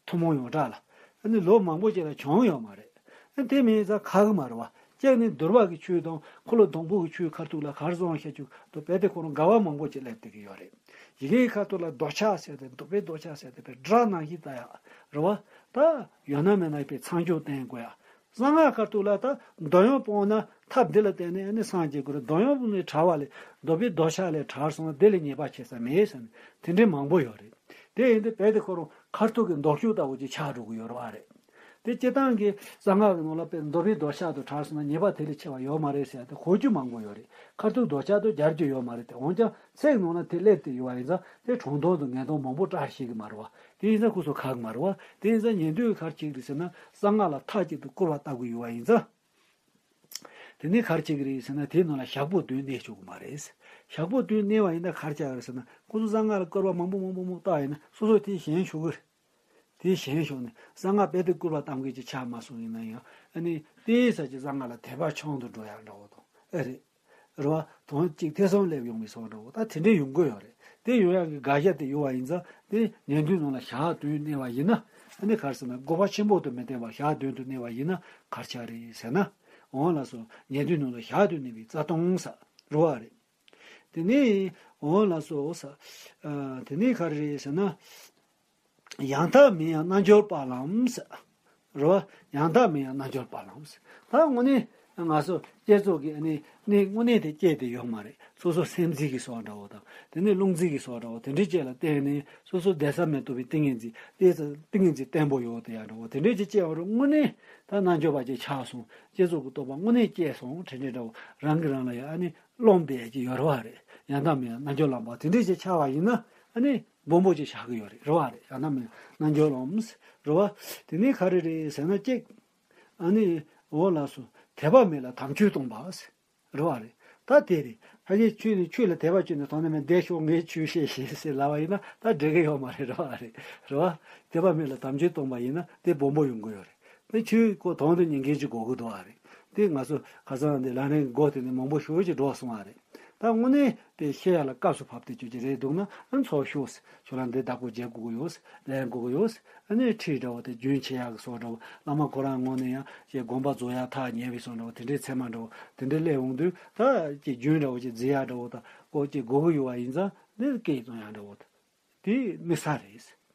ཐུན་མོང་ཡོངས་གྲགས་ལ། ཨ་ནི་ལོ་མང་པོ་ཅིག་ལ་བྱུང་ཡོད་མ་རེད། ཨ་དེ་མིན་ཙང་ཁག་གི་མ་རེད་བ། གཅིག་ནི་འདུལ་བ་གི་ཆོས་དང་འཁོར་ལོ་དང་པོ་གི་ཆོས་ཁ་ཐུག་ལ་གར་སོང་ཤེས་ཆུ་དུ་བས་དེ་ཁོ་རང་འགལ་བ་མང་པོ་ཅིག་སླེབས་བསྡད་ཀྱི་ཡོད་རེད། ཡི་གེའི་ཁ་ཐུག་ལ་འདོད་ཆགས་ཟེར་ཏེ་འདོད་པའི་འདོད་ཆགས་ཟེར་ཏེ་བས་སྒྲ་ནང་བཞིན་ལྟ་ཡག་རེད་བ། ད་ཡོད་ན་མེད་ན་བས་མཚམས་སྦྱོར་བསྟེན་དགོས་ཡག་གསང་སྔགས་ཁ་ཐུག་ལ་ད་འདོད་ཡོན་སྤངས་ན་ཐབས་འདི་ལ་བརྟེན་ནས་ཨ་ནི་སངས་རྒྱས་དགོས་རེད། འདོད་ཡོན་སྤངས་ནས་བྲལ་བ་ལས་འདོད་པའི་འདོད་ཆགས་ལས་བྲལ་སོང་ན་དེ་ལས་ཉེས་པ་ཆེ་ས་མེད་ཟེར་ནས་དེ་འདྲའི་མང་པོ་ཡོད་རེད། དེ་ཡིན་དུས་རྦད་དེ་ཁོ་རང་མཁར་ཐུག་གི་མདོ་ཆོག་ལྟ་བུ་ཅིག་ཆགས་འགྲོ་གི་ཡོད་རེད་བ་རེད། དེ་སྤྱིར་བཏང་གི་གསང་སྔགས་ཀྱི་ནང་ལ་དཔེ་འདོད་པའི་འདོད་ཆགས་དུ་གྲགས་སོང་ན་ཉེས་པ་དེ་ལས་ཆེ་བ་ཡོད་མ་རེད་ཟེར་ཏེ་གོ་རྒྱུ་མང་པོ་ཡོད་རེད། མཁར་ཐུག་འདོད་ཆགས་དུ་སྦྱར་རྒྱུ་ཡོད་མ་རེད་དེ། འོན་ཀྱང་ཚིག་ནང་ན་དེ་སླེབས་ཏེ་ཡོད་པ་ཡིན་ཙང་དེ་གྲོང་དོན་དུ་ངན་དོན་མང་པོ་བཀྲ་ཤིས་ཀྱི་མ་རེད་བ། དེ་ཡིན་ཙང་ཁོ་ཚོ་ཁག་མ་རེད་བ། དེ་ཡིན་ཙང་ཉན་ཐོས་གར་བྱེད་ཀྱི་རེད་ཟེར་ན་གསང་སྔགས་ལ་མཐའ་གཅིག་ཏུ་སྐུར་བ་བཏབ་དགོས་ཡོད་པ་ཡིན་ཙང་། དེ་ནས་གར་བྱེད་ཀྱི་རེད་ཟེར་ན་དེའི་ནང་ལ་ཞག་པོ་བདུན་གནས་ཆོག་གི་མ་རེད། ཞག་པོ་བདུན་གནས་པ་ཡིན་ན་གར་བྱ་གི་རེད་ཟེར་ན་ཁོ་ཚོ་གསང་སྔགས་ལ་སྐུར་བ་མང་པོ་མང་པོ་མང་པོ་བཏབ་ཡིན་ན་སོ་སོ་དེ་ཞན་ཤོར་གི་རེད། དེ་ཞན་ཤོར་ནས་གསང་སྔགས་རྦད་དེ་སྐུར་བ་བཏང་མཁན་ཅིག་ཆགས་མ་སོང་ཡིན་ན་ཡང་ཨ་ནི་དེའི་ས་ཀྱི་གསང་སྔགས་ལ་དད་པ་ཆུང་དུ་འགྲོ་ཡག་འདྲ་བོ་དང་ཨེ་རེད། རེད་བ། དོན་གཅིག་ཐེ་ཚོམ་སླེབས་ཡོང་བའི་སོགས་འདྲ་བོ་ད་དེ་འདྲའི་ཡོང་གི་ཡོད་རེད། དེ་ཡོང་ཡག་གི་དགག་བྱ་དེ་ཡོད་པ་ཡིན་ཙང་དེ་ཉན་ཐོས་ནང་ལ་ཞག་བདུན་གནས་པ་ཡིན་ན་ཨ་ནི་གར་ཟེར་ན་དགོས་པ་ཆེན་པོ་དུ་མི་བསྟན་པར་ཞག་བདུན་དུ་གནས་པ་ཡིན་ན་གར་ཆགས་རེད་ཟེར་ན། འོང་ལགས་སོ། ཉན་ཐོས་ནང་ལ་ཞག་བདུན་གནས་པའི་རྩ་ལྟུང་ས་རེད་བ་རེད། དེ་ནས་འོང་ལགས་སོ་ས། ཨ། དེ་ནས་ག་རེ་རེད་ཟེར་ན། ཡང་དག་མིན་ཡང་རྣལ་འབྱོར་པ་ལའང་ཟེར། རེད་བ། ཡང་དག་མིན་ཡང་རྣལ་འབྱོར་པ་ལའང་ཟེར། ད་དངོས་གནས་ང་ཚོ་བསྐྱེད་རྫོགས་ཀྱི་ཨ་ནི་གནས་དངོས་གནས་དེ་སྐྱེས་ཏེ་ཡོད་མ་རེད། སོ་སོ་སེམས་ཅན་གྱི་སོགས་འདྲ་བོ་དང་དེ་ནས་རླུང་རྫས་ཀྱི་སོགས་འདྲ་བོ་དེ་འདྲའི་ཅིག་ལ་བརྟེན་ནས་སོ་སོ་བསྡད་ས་མེད་ཐུབ་པའི་ཏིང་ངེ་འཛིན་ཏིང་ངེ་འཛིན་བརྟན་པོ་ཡོད་དེ་ཡང་འདྲ་བོ་དེ་འདྲའི་ཅིག་སྐྱེས་པ་རུ་དངོས་གནས་ད་རྣལ་འབྱོར་པ་ཅིག་ཆགས་སོང་བསྐྱེད་རྫོགས་ཀྱི་རྟོགས་པ་དངོས་གནས་སྐྱེས་སོང་དྲན་དྲན་འདྲ་བོ་རང་གིས་རང་ལ་ཡང་ཨ་ནི། རློམ་པའི་ཅིག་ཡོད་རེད་བ་རེད། ཡང་དག་མིན་ཡང་རྣལ་འབྱོར་ལམ་པ་དེ་འདྲས་ཅིག་ཆགས་པ་ཡིན་ན་ཨ་ནི་སྦོམ་པོ་ཅིག་ཆགས་ཀྱི་ཡོད་རེད་རེད་བ་རེད། ཡང་དག་མིན་ཡང་རྣལ་འབྱོར་ལམ་རེད་བ། དེ་ནས་ག་རེ་རེད་ཟེར་ན་གཅིག་ཨ་ནི་འོ་ལགས་སོ། དད་པ་མེད་ལ་དམ་ཆོས་སྟོང་པ་ཟེར་རེད་བ་རེད། ད་དེ་རེད། ཕ་གིའི་ཆོས་ནི་ཆོས་ལ་དད་པ་བཅོས་ནས་དོན་དུ་མེད་བསྡད་ཤོག་ངས་ཆོས་བཤད་ཤེས་ཟེར་ལབ་པ་ཡིན་ན་ད་འགྲིག་གི་ཡོད་མ་རེད་རེད་བ་རེད། རེད་བ། དད་པ་མེད་ལ་དམ་ཆོས་སྟོང་པ་ཡིན་ན་དེ་སྦོམ་པོ་ཡོང་གི་ཡོད་རེད། དེ་ཆོས་ཁོ་དོན་དུ་ཉན་མཁན་ཅིག་དགོས་ཀྱི་འདུག་བ་རེད། དེ་ང་ཚོ་ཁ་སང་འདི་ལམ་རིམ་གྱི་སྒོ་དེ་ནས་མང་པོ་ཞེ་པོ་ཅིག་འགྲོ་སོང་བ་རེད། ད་ ད་དངོས་གནས་དེ་བཤད་ཡ་ལ་སྐབས་སུ་བབས་ཏེ་ཅོ་ཅི་རེད་འདུག་ན་ཨ་ཚོགས་ཤོག་ཟེར། ཁྱོད་རང་འདི་བདག་པོ་བྱེད་དགོས་ཀྱི་ཡོད་ཟེར། ལེན་དགོས་ཀྱི་ཡོད་ཟེར། ཨ་ནི་ཁྲིད་འདྲ་བོ་དེ་རྒྱུན་ཆད་ཡག་གི་བཟོ་འདྲ་བོ། བླ་མ་ཁོ་རང་ངོས་ནས་ཡང་ཅིག་དགོངས་པ་རྫོགས་ཡག་ཐག་ཉེ་བའི་བཟོ་འདྲ་བོ། དེ་འདྲའི་མཚན་མ་འདྲ་བོ་དེ་འདྲའི་སླེབས་འོང་དུས་ད་ཅིག་རྒྱུན་འདྲ་བོ་ཅིག་འཛིན་ཡག་འདྲ་བོ་དང་ཀོ་ཅིག་དགོས་ཀྱི་ཡོད་པ་ཡིན་ཙང་འདི་སྐད་བཏང་ཡག་འདྲ་བོ་དང་། དེ་དམིགས་བསལ་རེད།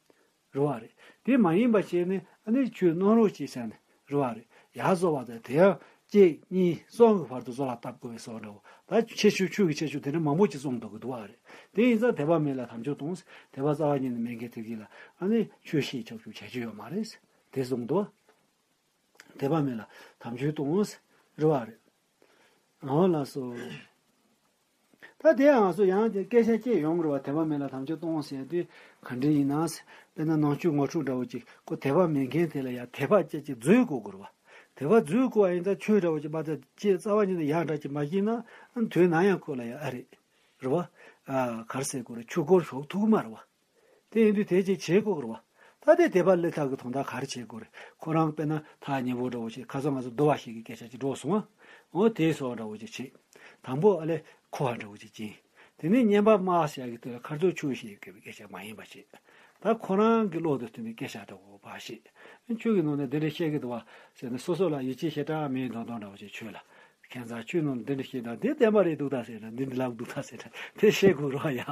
རེད་བ་རེད། དེ་མ་ཡིན་པ་བྱས་ནས་ཨ་ནི་ཆོས་གནང་རོགས་བྱེད་ཟེར་ནས་རེད་བ་རེད། ཡར་བཟོ་བ་དང་དེ་ཡང་གཅིག་གཉིས་གསུམ་གྱི་བར་དུ་བཟོ་ལ་བཏབ་དགོས་པའི་བཟོ་འདྲ་བོ། ད་ཁྱད་ཆོས་ཆོས་ཀྱི་ཁྱད་ཆོས་དེ་འདྲ་མང་པོ་ཅིག་གསུངས་འདུག་གི་འདུག་བ་རེད། དེ་ཡིན་ཙང་དད་པ་མེད་ལ་དམ་ཆོས་གཏོང་། དད་པ་རྩ་བ་ཉིད་ནས་མེད་མཁན་དེ་གིས་ལ་ཨ་ནི་ཆོས་བཤད་ཆོག་ཆོག་བྱ་རྒྱུ་ཡོད་མ་རེད། དེ་གསུངས་འདུག་དད་པ་མེད་ལ་དམ་ཆོས་གཏོང་། རེད་བ་རེད། འོ་ལགས་སོ། ད་དེ་ང་ཚོ་ཡང་དེ་སྐད་ཆ་སྐྱེས་ཡོང་གི་རེད་བ། དད་པ་མེད་ལ་དམ་ཆོས་གཏོང་ཟེར་དུས་ག་འདྲ་ཡིན་ན་ཟེར། དཔེར་ན་ནང་ཆོས་ངོ་སྤྲོད་འདྲ་བོ་ཅིག་ཁོ་དད་པ་མེད་མཁན་དེ་ལ་ཡང་དད་པ་ཅིག་ཅིག་འཛུལ་དགོས་ཀྱི་རེད་བ། དད་པ་འཛུལ་དགོས་པ་ཡིན་ཙང་ཆོས་འདྲ་བོ་ཅིག་མ་ད་ཅིག་རྩ་བ་ཉིད་ནས་ཡག་འདྲ་ཅིག་མ་ཤེས་ན་དོན་ན་ཡང་ཁོ་ལ་ཡང་ཨ་རེད། རེད་བ། ཨ་ག་རེ་ཟེར་དགོས་རེད། ཆོས་སྒོར་ཞུགས་ཐུབ་ཀྱི་མ་རེད་བ། དེ་ཡིན་དུས་དེ་ཅིག་བྱེད་དགོས་ཀྱི་རེད་བ། ད་དེ་དད་པ་སླེབས་ཐབས་ཀྱི་དོན་དག་ག་རེ་བྱེད་དགོས་རེད། ཁོ་རང་དཔེར་ན་ཐག་ཉེ་པོ་འདྲ་བོ་ཞིག་ཁ་སང་ང་ཚོ་འདུལ་བ་ཞིག་གི་སྐད་ཆ་ཅིག་འགྲོ་སོང་ང་། འོ་དེ་སོགས་འདྲ་བོ་ཅིག་བྱེད། དང་པོ་ཨ་ལས་འཁོར་བ་འདྲ་བོ་ཅིག་སྦྱིན། དེ་ནས་བསྙེན་པ་དམར་ཟེར་ཡག་གི་དེ་ལ་མཁའ་སྤྱོད་ཆོས་བཤད་ཡོད་པའི་སྐད་ཆ་མ་ཡིན་པ་བྱེད། ད་ཁོ་རང་གི་བློ་དང་མཐུན་པའི་སྐད་ཆ་འདྲ་བོ་བ་བཤད། ཆོས་ཀྱི་ནང་ནས་འདི་འདྲ་བཤད་ཀྱི་འདུག་བ་ཟེར་ནས་སོ་སོ་ལ་ཡིད་ཆེས་ཞེ་དྲག་མེད་མདོག་མདོག་འདྲ་བོ་ཅིག་ཆོས་ལ། ཁྱེད་ཚང་ཆོས་ནང་འདི་འདྲ་བཤད་དང་འདི་བདེན་པ་རེད་འདུག་ད་ཟེར་ན། འདི་འདྲ་ལབ་འདུག་ད་ཟེར་ན་དེ་བཤད་དགོས་རོགས་ཡ།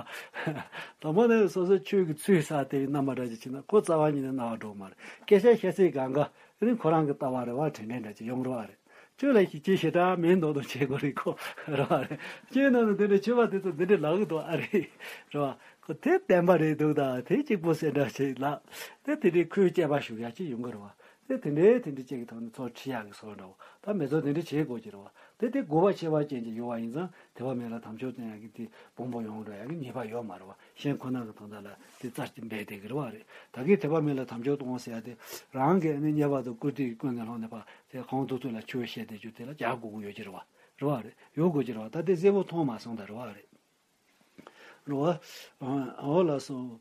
དང་པོ་ནས་སོ་སོ་ཆོས་ཀྱི་ཚུལ་བསགས་དེ་རྣམ་པ་འདྲ་ཅིག་བྱས་ན་ཁོ་རྩ་བ་ཉིད་ནས་རྣ་བར་འགྲོ་གི་མ་རེད། སྐད་ཆ་བཤད་ཚད་གང་ག་ཨ་ནི་ཁོ་རང་གི་ལྟ་བ་རེད་བ། དྲན་དྲན་འདྲ་ཅིག་ཡོང་རོགས་རེད། ཆོས་ལ་ཡིད་ཆེས་ཞེ་དྲག་མེད་མདོག་མདོག་བྱེད་དགོས་རེད་ཁོ། རེད་བ་རེད། ཁྱེད་ནང་ནས་འདི་འདྲ་ཆོས་པ་དེ་ཚོ་འདི་འདྲ་ལབ་གི་འདུག་ཨ་རེད། རེད་བ། ཁོ་དེ་བདེན་པ་རེད་འདུག་ད་དེ་གཅིག་པོ་ཟེར་འདྲ་ཞིག་ལབ། དེ་དེ་འདྲའི་ཁོའི་དཔྱད་པ་ཞུགས་ཡག་ཅིག་ཡོང་གི་རེད་བ། དེ་དེ་འདྲའི་དེ་འདྲའི་ཅིག་གི་ཐོག་ནས་ཚོགས་ཁྲིད་ཡག་གི་བཟོ་འདྲ་བོ། ད་མི་ཚོ་དེ་འདྲ་བྱེད་དགོས་ཀྱི་རེད་བ། དེ་དེ་དགོས་པ་ཁྱད་པར་ཅན་ཅིག་ཡོད་པ་ཡིན་ཙང་དད་པ་མེད་ལ་དམ་ཆོས་བསྟེན་ཡག་གི་དེ་སྦོམ་པོ་ཡོང་འགྲོ་ཡག་གི་ངེས་པ་ཡོད་མ་རེད་བ། གཞན་ཁོ་ན་གི་དོན་དག་ལ་དེ་རྩ་ཅིག་འབད་བསྡད་ཀྱི་རེད་བ་རེད། ད་གིན་དད་པ་མེད་ལ་དམ་ཆོས་གཏོང་ཟེར་ཡག་དེ་རང་གི་ཨ་ནི་ཉེས་པ་དང་བཀུར་སྟི་ཀུན་ནས་བསླངས་ནས་ཕར་དེ་གང་ཐུབ་ཐུབ་ལ་ཆོས་བཤད་བསྡད་རྒྱུ་དེ་ལ་རྒྱག་དགོས་ཀྱི་ཡོད་ཀྱི་རེད་བ། རེད་བ་རེད། ཡོད་དགོས་ཀྱི་རེད་བ། ད་དེ་གསལ་པོ་མཐོང་མ་སོང་ད། རེད་བ་རེད། རེད་བ། འོ་ལགས་སོ།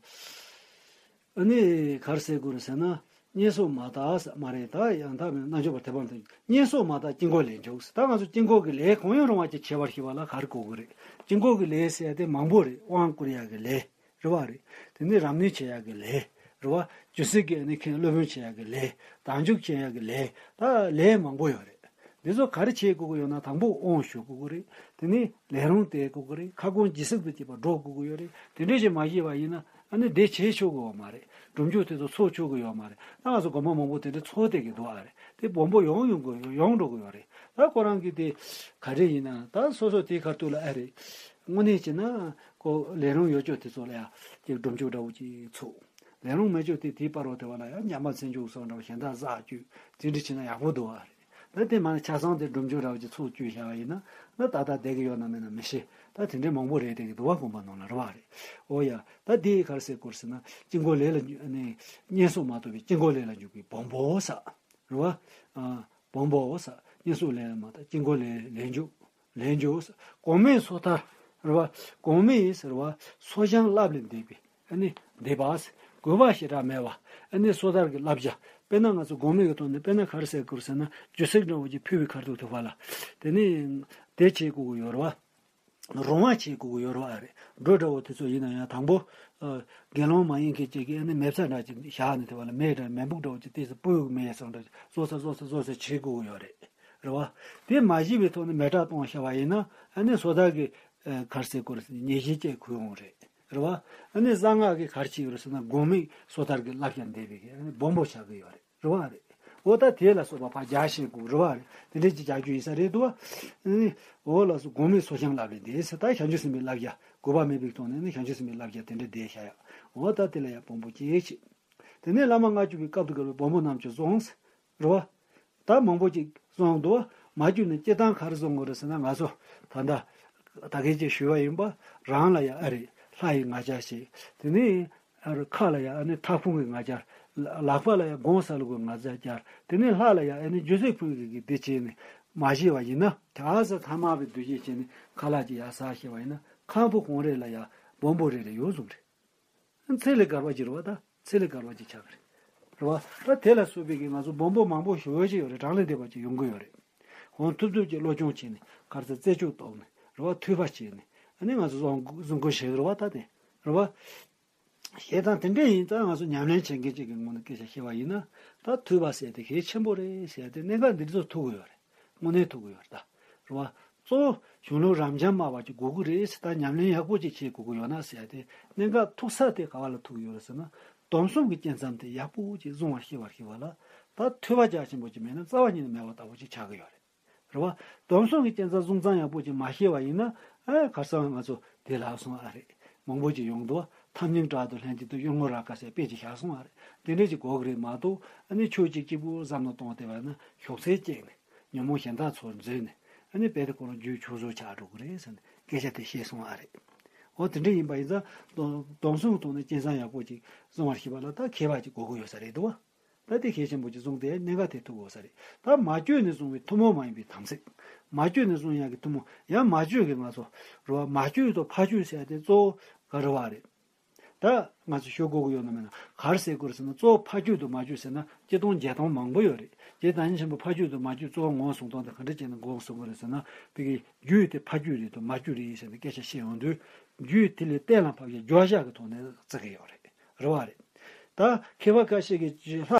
ཨ་ནི་ག་རེ་ཟེར་དགོས་རེད་ཟེར་ན། བསྙེན་སོགས་མ་དག་མ་རེད། ད་ཡང་དག་མིན་རྣལ་འབྱོར་པ་དད་པ་དང་། བསྙེན་སོགས་མ་དག་དཀྱིལ་འཁོར་ལས་འཇུག་ད་ང་ཚོ་དཀྱིལ་འཁོར་གྱི་ལས་གང་ཡང་རུང་བ་ཅིག་བྱེད་པར་ཤེས་པ་ལ་ག་རེ་གོ་གི་རེད། དཀྱིལ་འཁོར་གྱི་ལས་ཟེར་ཡ་དེ་མང་པོ་རེད། དབང་བསྐུར་ཡ་གི་ལས། རེད་བ་རེད། དེ་ནས་རབ་གནས་བྱེད་ཡ་གི་ལས། རེད་བ། རྒྱུད་སྲིད་ཀྱི་ཨ་ནི་མཁན་སློབ་དཔོན་བྱེད་ཡ་གི་ལས། བདག་འཇུག་བྱེད་ཡ་གི་ལས། ད་ལས་མང་པོ་ཡོད་རེད། འདི་ཚོ་ག་རེ་བྱེད་དགོས་ཀྱི་ཡོད་ན། དང་པོ་དབང་ཞུ་དགོས་ཀྱི་རེད། དེ་ནས་ལས་རུང་སྟེར་དགོས་ཀྱི་རེད། ཁ་སྐོང་ཇི་སྲིད་དུ་བྱེད་པ་སྒྲོག་དགོས་ཀྱི་ཡོད་རེད། དེ་འདྲ་ཞིག་མ་བྱས་པ་ཡིན་ན་ཨ་ནི་དེ་བྱེད་ཆོག་གི་ཡོད་མ་རེད། སྒྲུབ་མཆོག་དེ་ཚོ་ཚོགས་ཆོག་གི་ཡོད་མ་རེད། ད་ང་ཚོ་དགོན་པ་མང་པོ་དེ་འདྲ་ཚོགས་བསྡད་ཀྱི་འདུག་ཨ་རེད། དེ་སྦོམ་པོ་ཡོང་ཡོང་གི་ཡོང་འགྲོ་གི་ཡོད་རེད། ད་ཁོ་རང་གིས་དེ་ག་རེ་ཡིན་ན་ད་སོ་སོ་དེའི་ཁ་ཐུག་ལ་ཨ་རེད། དངོས་གནས་བྱས་ན་ཁོ་ལས་རུང་ཡོད་ཆོག་དེ་ཚོ་ལ་ཡང་ཅིག་སྒྲུབ་མཆོག་འདྲ་བོ་ཅིག་ཚོགས། ལས་རུང་མེད་ཆོག་དེ་དེའི་བར་བ་དེ་བ་ལ་ཡང་ཉམས་པ་ཚན་ཆུང་སོགས་འདྲ་བོ་གཞན་དག་བསགས་བཅུག་དེ་འདྲ་བྱས་ན་ཡག་པོ་འདུག་ཨ་རེད། ད་དེ་མ་ཆ་ཚང་དེ་སྒྲུབ་མཆོག་འདྲ་བོ་ཅིག་ཚོགས་བཅུག་བཞག་པ་ཡིན་ན་ད་ད་ལྟ་བསྡད་ཀྱི་ཡོད་ན་མེད་ན་མི་ཤེས། ད་དེ་འདྲའི་མང་པོ་རེད་བསྡད་ཀྱི་འདུག་བ། དགོན་པ་ནང་ལ། རེད་བ་རེད། ཨོ་ཡ། ད་དེ་ག་རེ་ཟེར་དགོས་ཟེར་ན་དཀྱིལ་འཁོར་ལས་ལ་ནི་བསྙེན་སོགས་མ་གཏོགས་པའི་དཀྱིལ་འཁོར་ལས་ལ་འཇུག་པའི་སྦོམ་པོ་ཟེར། རེད་བ། ཨ། སྦོམ་པོ་ཟེར། བསྙེན་སོགས་ལས་ལ་མ་གཏོགས་དཀྱིལ་འཁོར་ལས་ལས་འཇུག་ལས་འཇུག་ཟེར། གོང་མའི་སོ་ཐར། རེད་བ། གོང་མའི་ཟེར་བ་སོ་བྱང་བསླབ་ལས་འདས་པའི་ཨ་ནི་འདས་པ་ཟེར། དགོས་པ་ཞེ་དྲག་མེད་པ། ཨ་ནི་སོ་ཐར་གྱི་བསླབ་བྱ། དཔེར་ན་ང་ཚོ་དགོང་མོའི་གི་ཐོག་ནས་དཔེར་ན་ག་རེ་ཟེར་དགོས་ཟེར་ན་རྒྱུད་སྲེག་འདྲ་བོ་ཅིག་ཕུལ་བའི་ཁ་ཐུག་ཐུག་པ་ལ། དེ་ནི་དེ་བྱེད་དགོས་ཀྱི་ཡོད་རེད་བ། རུང་བ་བྱེད་དགོས་ཀྱི་ཡོད་རེད་བ། རེད། འགྲོ་འདྲ་བོ་དེ་ཚོ་ཡིན་ན་ཡང་དང་པོ། ཨ། དགེ་སློང་མ་ཡིན་མཁན་ཅིག་གིས་ཨ་ནི་མེ་བཙའ་འདྲ་ཅིག་བཞག་ནས་དེ་བ་ལ་མེ་འདྲ་མེ་འབུག་འདྲ་བོ་ཅིག་ཏོག་ཙམ་སྤོས་ཀྱི་མེ་སོགས་འདྲ་ཅིག་བཙོ་ས་བཙོ་ས་བཙོ་ས་བྱེད་དགོས་ཀྱི་ཡོད་རེད། རེད་བ། དེ་མ་བྱས་པའི་ཐོག་ནས་མེ་སྲེག་གཏོང་བཞག་པ་ཡིན་ན་ཨ་ནི་སོ་ཐར་གྱི་ཨ་ག་རེ་ཟེར་དགོས་རེད་ཟེར་ན་ཉེས་བྱས་བཅས་འཁུར་འོང་རེད། རེད་བ། ཨ་ནི་གསང་སྔགས་ཀྱི་ག་རེ་བྱེད་ཀྱི་ཡོད་རེད་ཟེར་ན་དགོང་མོའི་སོ་ཐར་གྱི་བསླབ་བྱ་འདས་པའི་གི་ཨ་ནི་སྦོམ་པོ་ཆགས་ཀྱི་ཡོད་རེད། རེད་བ་རེད། འོ་ད་དེ་ལ་སོགས་པ་ཕར་རྒྱག་ཤེས་དགོས། རེད་བ་རེད། དེ་འདྲས་ཅིག་རྒྱག་རྒྱུ་ཡིན་ས་རེད་འདུག་བ། ཨ་ནི་འོ་ལགས་སོ། དགོང་མོའི་སོ་བྱང་བསླབ་ལས་འདས་ཟེར། ད་བྱང་ཆུབ་སེམས་དཔའི་བསླབ་བྱ་དགོས་པ་མེད་པའི་ཐོག་ནས་ནི་བྱང་ཆུབ་སེམས་དཔའི་བསླབ་བྱ་དེ་འདྲས་བསྡད་བཞག་ཡ། འོ་ད་དེ་ལ་ཡང་སྦོམ་པོ་ཅིག་བྱེད། དེ་ནས་བླ་མ་ལྔ་བཅུ་པའི་སྐབས་དུ་བཀར་བའི་སྦོམ་པོ་རྣམས་ཀྱིས་གསུངས། རེད་བ། ད་མང་པོ་ཅིག་གསུངས་འདུག་བ། མ་བཅུ་ནས་སྤྱིར་བཏང་ག་རེ་གསུང་དགོས་རེད་ཟེར་ན་ང་ཚོ་ད་ལྟ་ད་གིན་ཅིག་ཞུས་པ་ཡིན་པ། རང་ལ་ཡང་ཨ་རེ་ལྷ་ཡི་ང་རྒྱལ་ཞིག་དེ་ནས། ཨ་རུ་ཁ་ལ་ཡང་ཨ་ནི་ཐབ་ཁུང་གི་ང་རྒྱལ། ལག་པ་ལ་ཡང་སྒོང་ས་ལུག་གི་ང་རྒྱལ་སྦྱར། དེ་ནས་ལྷ་ལ་ཡང་ཨ་ནི་རྒྱུད་སྲེག་ཕུལ་གི་གི་དེ་བྱས་ནས་མ་བཞེས་པ་ཡིན་ན། དག་ས་ཐ་མལ་པའི་འདུ་ཤེས་བྱས་ནས་ཁ་ལག་ཅིག་ཡར་ཟ་ཤེས་པ་ཡིན་ན་ཁང་བུ་གང་རེ་ལ་ཡང་སྦོམ་པོ་རེ་རེ་ཡོད་བཟུང་རེད། ཚེ་ལས་བརྒལ་བ་ཅིག་རེད་བ། ད་ཚེ་ལས་བརྒལ་བ་ཅིག་ཆགས་གི་རེད། རེད་བ། ད་དེ་ལ་སོགས་པའི་གི་ང་ཚོ་སྦོམ་པོ་མང་པོ་ཞེ་པོ་ཅིག་ཡོད་རེད། གྲངས་ལས་འདས་པ་ཅིག་ཡོང་གི་ཡོད་རེད། གང་ཐུབ་ཐུབ་ཀྱིས་བློ་སྦྱོང་བྱས་ནས་ག་རེ་ཟེར་རྩད་གཅོད་གཏོང་ནས་རེད་བ། ཐོས་པ་བྱས་ནས་ ཨ་ནི་ང་ཚོ་བཟུང་བཟུང་བཀོད་བྱེད་ཀྱི་རེད་བ། ད་དེ་རེད་བ། བྱས་ཙང་དེ་འདྲ་ཡིན་ཙང་ང་ཚོ་ཉམས་ལེན་བྱེད་མཁན་ཅིག་གི་ངོས་ནས་སྐད་ཆ་བཤད་པ་ཡིན་ན། ད་ཐོས་པ་ཟེར་དེ་གལ་ཆེན་པོ་རེད་ཟེར་ཏེ། གནད་འགག་འདི་ཚོ་ཐུག་གི་ཡོད་རེད། དངོས་གནས་ཐུག་གི་ཡོད་རེད། ད་རེད་བ། གཙོ་བོ་གཞུང་ལུགས་རབ་འབྱམས་སྨྲ་བ་ཅིག་དགོས་ཀྱི་རེད་ཟེར། ད་ཉམས་ལེན་ཡག་པོ་ཅིག་བྱེད་དགོས་ཀྱི་ཡོད་ན་ཟེར་ཏེ། གནད་འགག་ཐུག་ས་དེ་ག་བ་ལ་ཐུག་གི་ཡོད་རེད་ཟེར་ན། སྡོམ་གསུམ་གྱི་བཅད་མཚམས་དེ་ཡག་པོ་ཅིག་བཟུང་བར་ཤེས་པར་ཤེས་པ་ལ། ད་ཐོས་པ་རྒྱ་ཆེན་པོ་ཅིག་མེད་ན་རྩ་བ་ཉིད་ནས་མེད་པ་ལྟ་བུ་ཅིག་ཆགས་ཀྱི་ཡོད་རེད། རེད་བ། སྡོམ་གསུམ་གྱི་བཅད་མཚམས་བཟུང་མཚམས་ཡག་པོ་ཅིག་མ་ཤེས་པ་ཡིན་ན། ཨ་ཁར་སང་ང་ཚོ་དེ་ལབ་སོང་ཨ་རེད། མང་པོ་ཅིག་ཡོང་འདུག་ཐབས་སྙིང་བྲལ་དུ་ལྷན་ཅིག་ཏུ་གཡུལ་ངོར་རག་ག་ཟེར་དཔེ་ཅིག་བཞག་སོང་ཨ་རེད། དེ་འདྲས་ཅིག་གོ་གི་རེད་མ་གཏོགས། ཨ་ནི་ཆོས་གཅིག་གཅིག་པུ་བསམ་བློ་གཏོང་བསྡད་པ་ན་ཞོགས་ཚལ་སྐྱེས་ནས། ཉོན་མོངས་གཞན་དག་ཚོར་འཛུལ་ནས། ཨ་ནི་རྦད་དེ་ཁོ་རང་རྒྱུད་ཆུད་ཟོས་ཆགས་འགྲོ་གི་རེད་ཟེར་ནས་སྐད་ཆ་དེ་བཤད་སོང་ཨ་རེད། འོ་དེ་འདྲ་ཡིན་པ་ཡིན་ཙང་སྡོམ་སྡོམ་གསུམ་གྱི་ཐོག་ནས་བཅད་མཚམས་ཡག་པོ་ཅིག་བཟུང་བར་ཤེས་པ་ལ་ད་མཁས་པ་ཅིག་དགོས་ཀྱི་ཡོད་ས་རེད་འདུག་བ། ད་དེ་གལ་ཆེན་པོ་ཅིག་བཟུང་སྟེ་གནད་འགག་དེ་ཐུག་དགོས་ས་རེད། ད་མ་བཅོས་ནས་བཟུང་བའི་ཐུན་མོང་མ་ཡིན་པའི་དམ་ཚིག་མ་བཅོས་ནས་བཟུང་ཡག་གི་ཐུན་མོང་། ཡང་མ་བཅོས་ཀྱི་ང་ཚོ་རེད་བ། མ་བཅོས་དང་ཕ་བཅོས་ཟེར་ཡག་དེ་གཙོ་བོ་ག་རེ་བ་རེད། ད་ང་ཚོ་ཤོད་དགོས་ཀྱི་ཡོད་ན་མེད་ན། ག་རེ་ཟེར་དགོས་རེད་ཟེར་ན། གཙོ་བོ་ཕ་བཅོས་དང་མ་བཅོས་ཟེར་ན་སྤྱིར་བཏང་བརྒྱད་སྟོང་མང་པོ་ཡོད་རེད། རྗེ་བདག་ཉིད་ཆེན་པོས་ཕ་བཅོས་དང་མ་བཅོས་གཙོ་བོ་ངོས་བཟུང་སྟངས་དེ་ག་འདྲ་བྱས་ནས་ངོས་བཟུང་གི་རེད་ཟེར་ན། དེ་གི་རྒྱུད་དེ་ཕ་རྒྱུད་རེད་དང་མ་རྒྱུད་རེད་ཟེར་ནས་སྐད་ཆ་བཤད་ཡོང་དུས། རྒྱུད་དེ་ལས་གཏན་ལ་ཕབ་ཡག་བརྗོད་བྱ་གི་ཐོག་ནས་བརྩི་གི་ཡོད་རེད། རེད་བ་རེད། ད་མཁས་པ་ཁ་ཤས་ཀྱིས་ལྷག་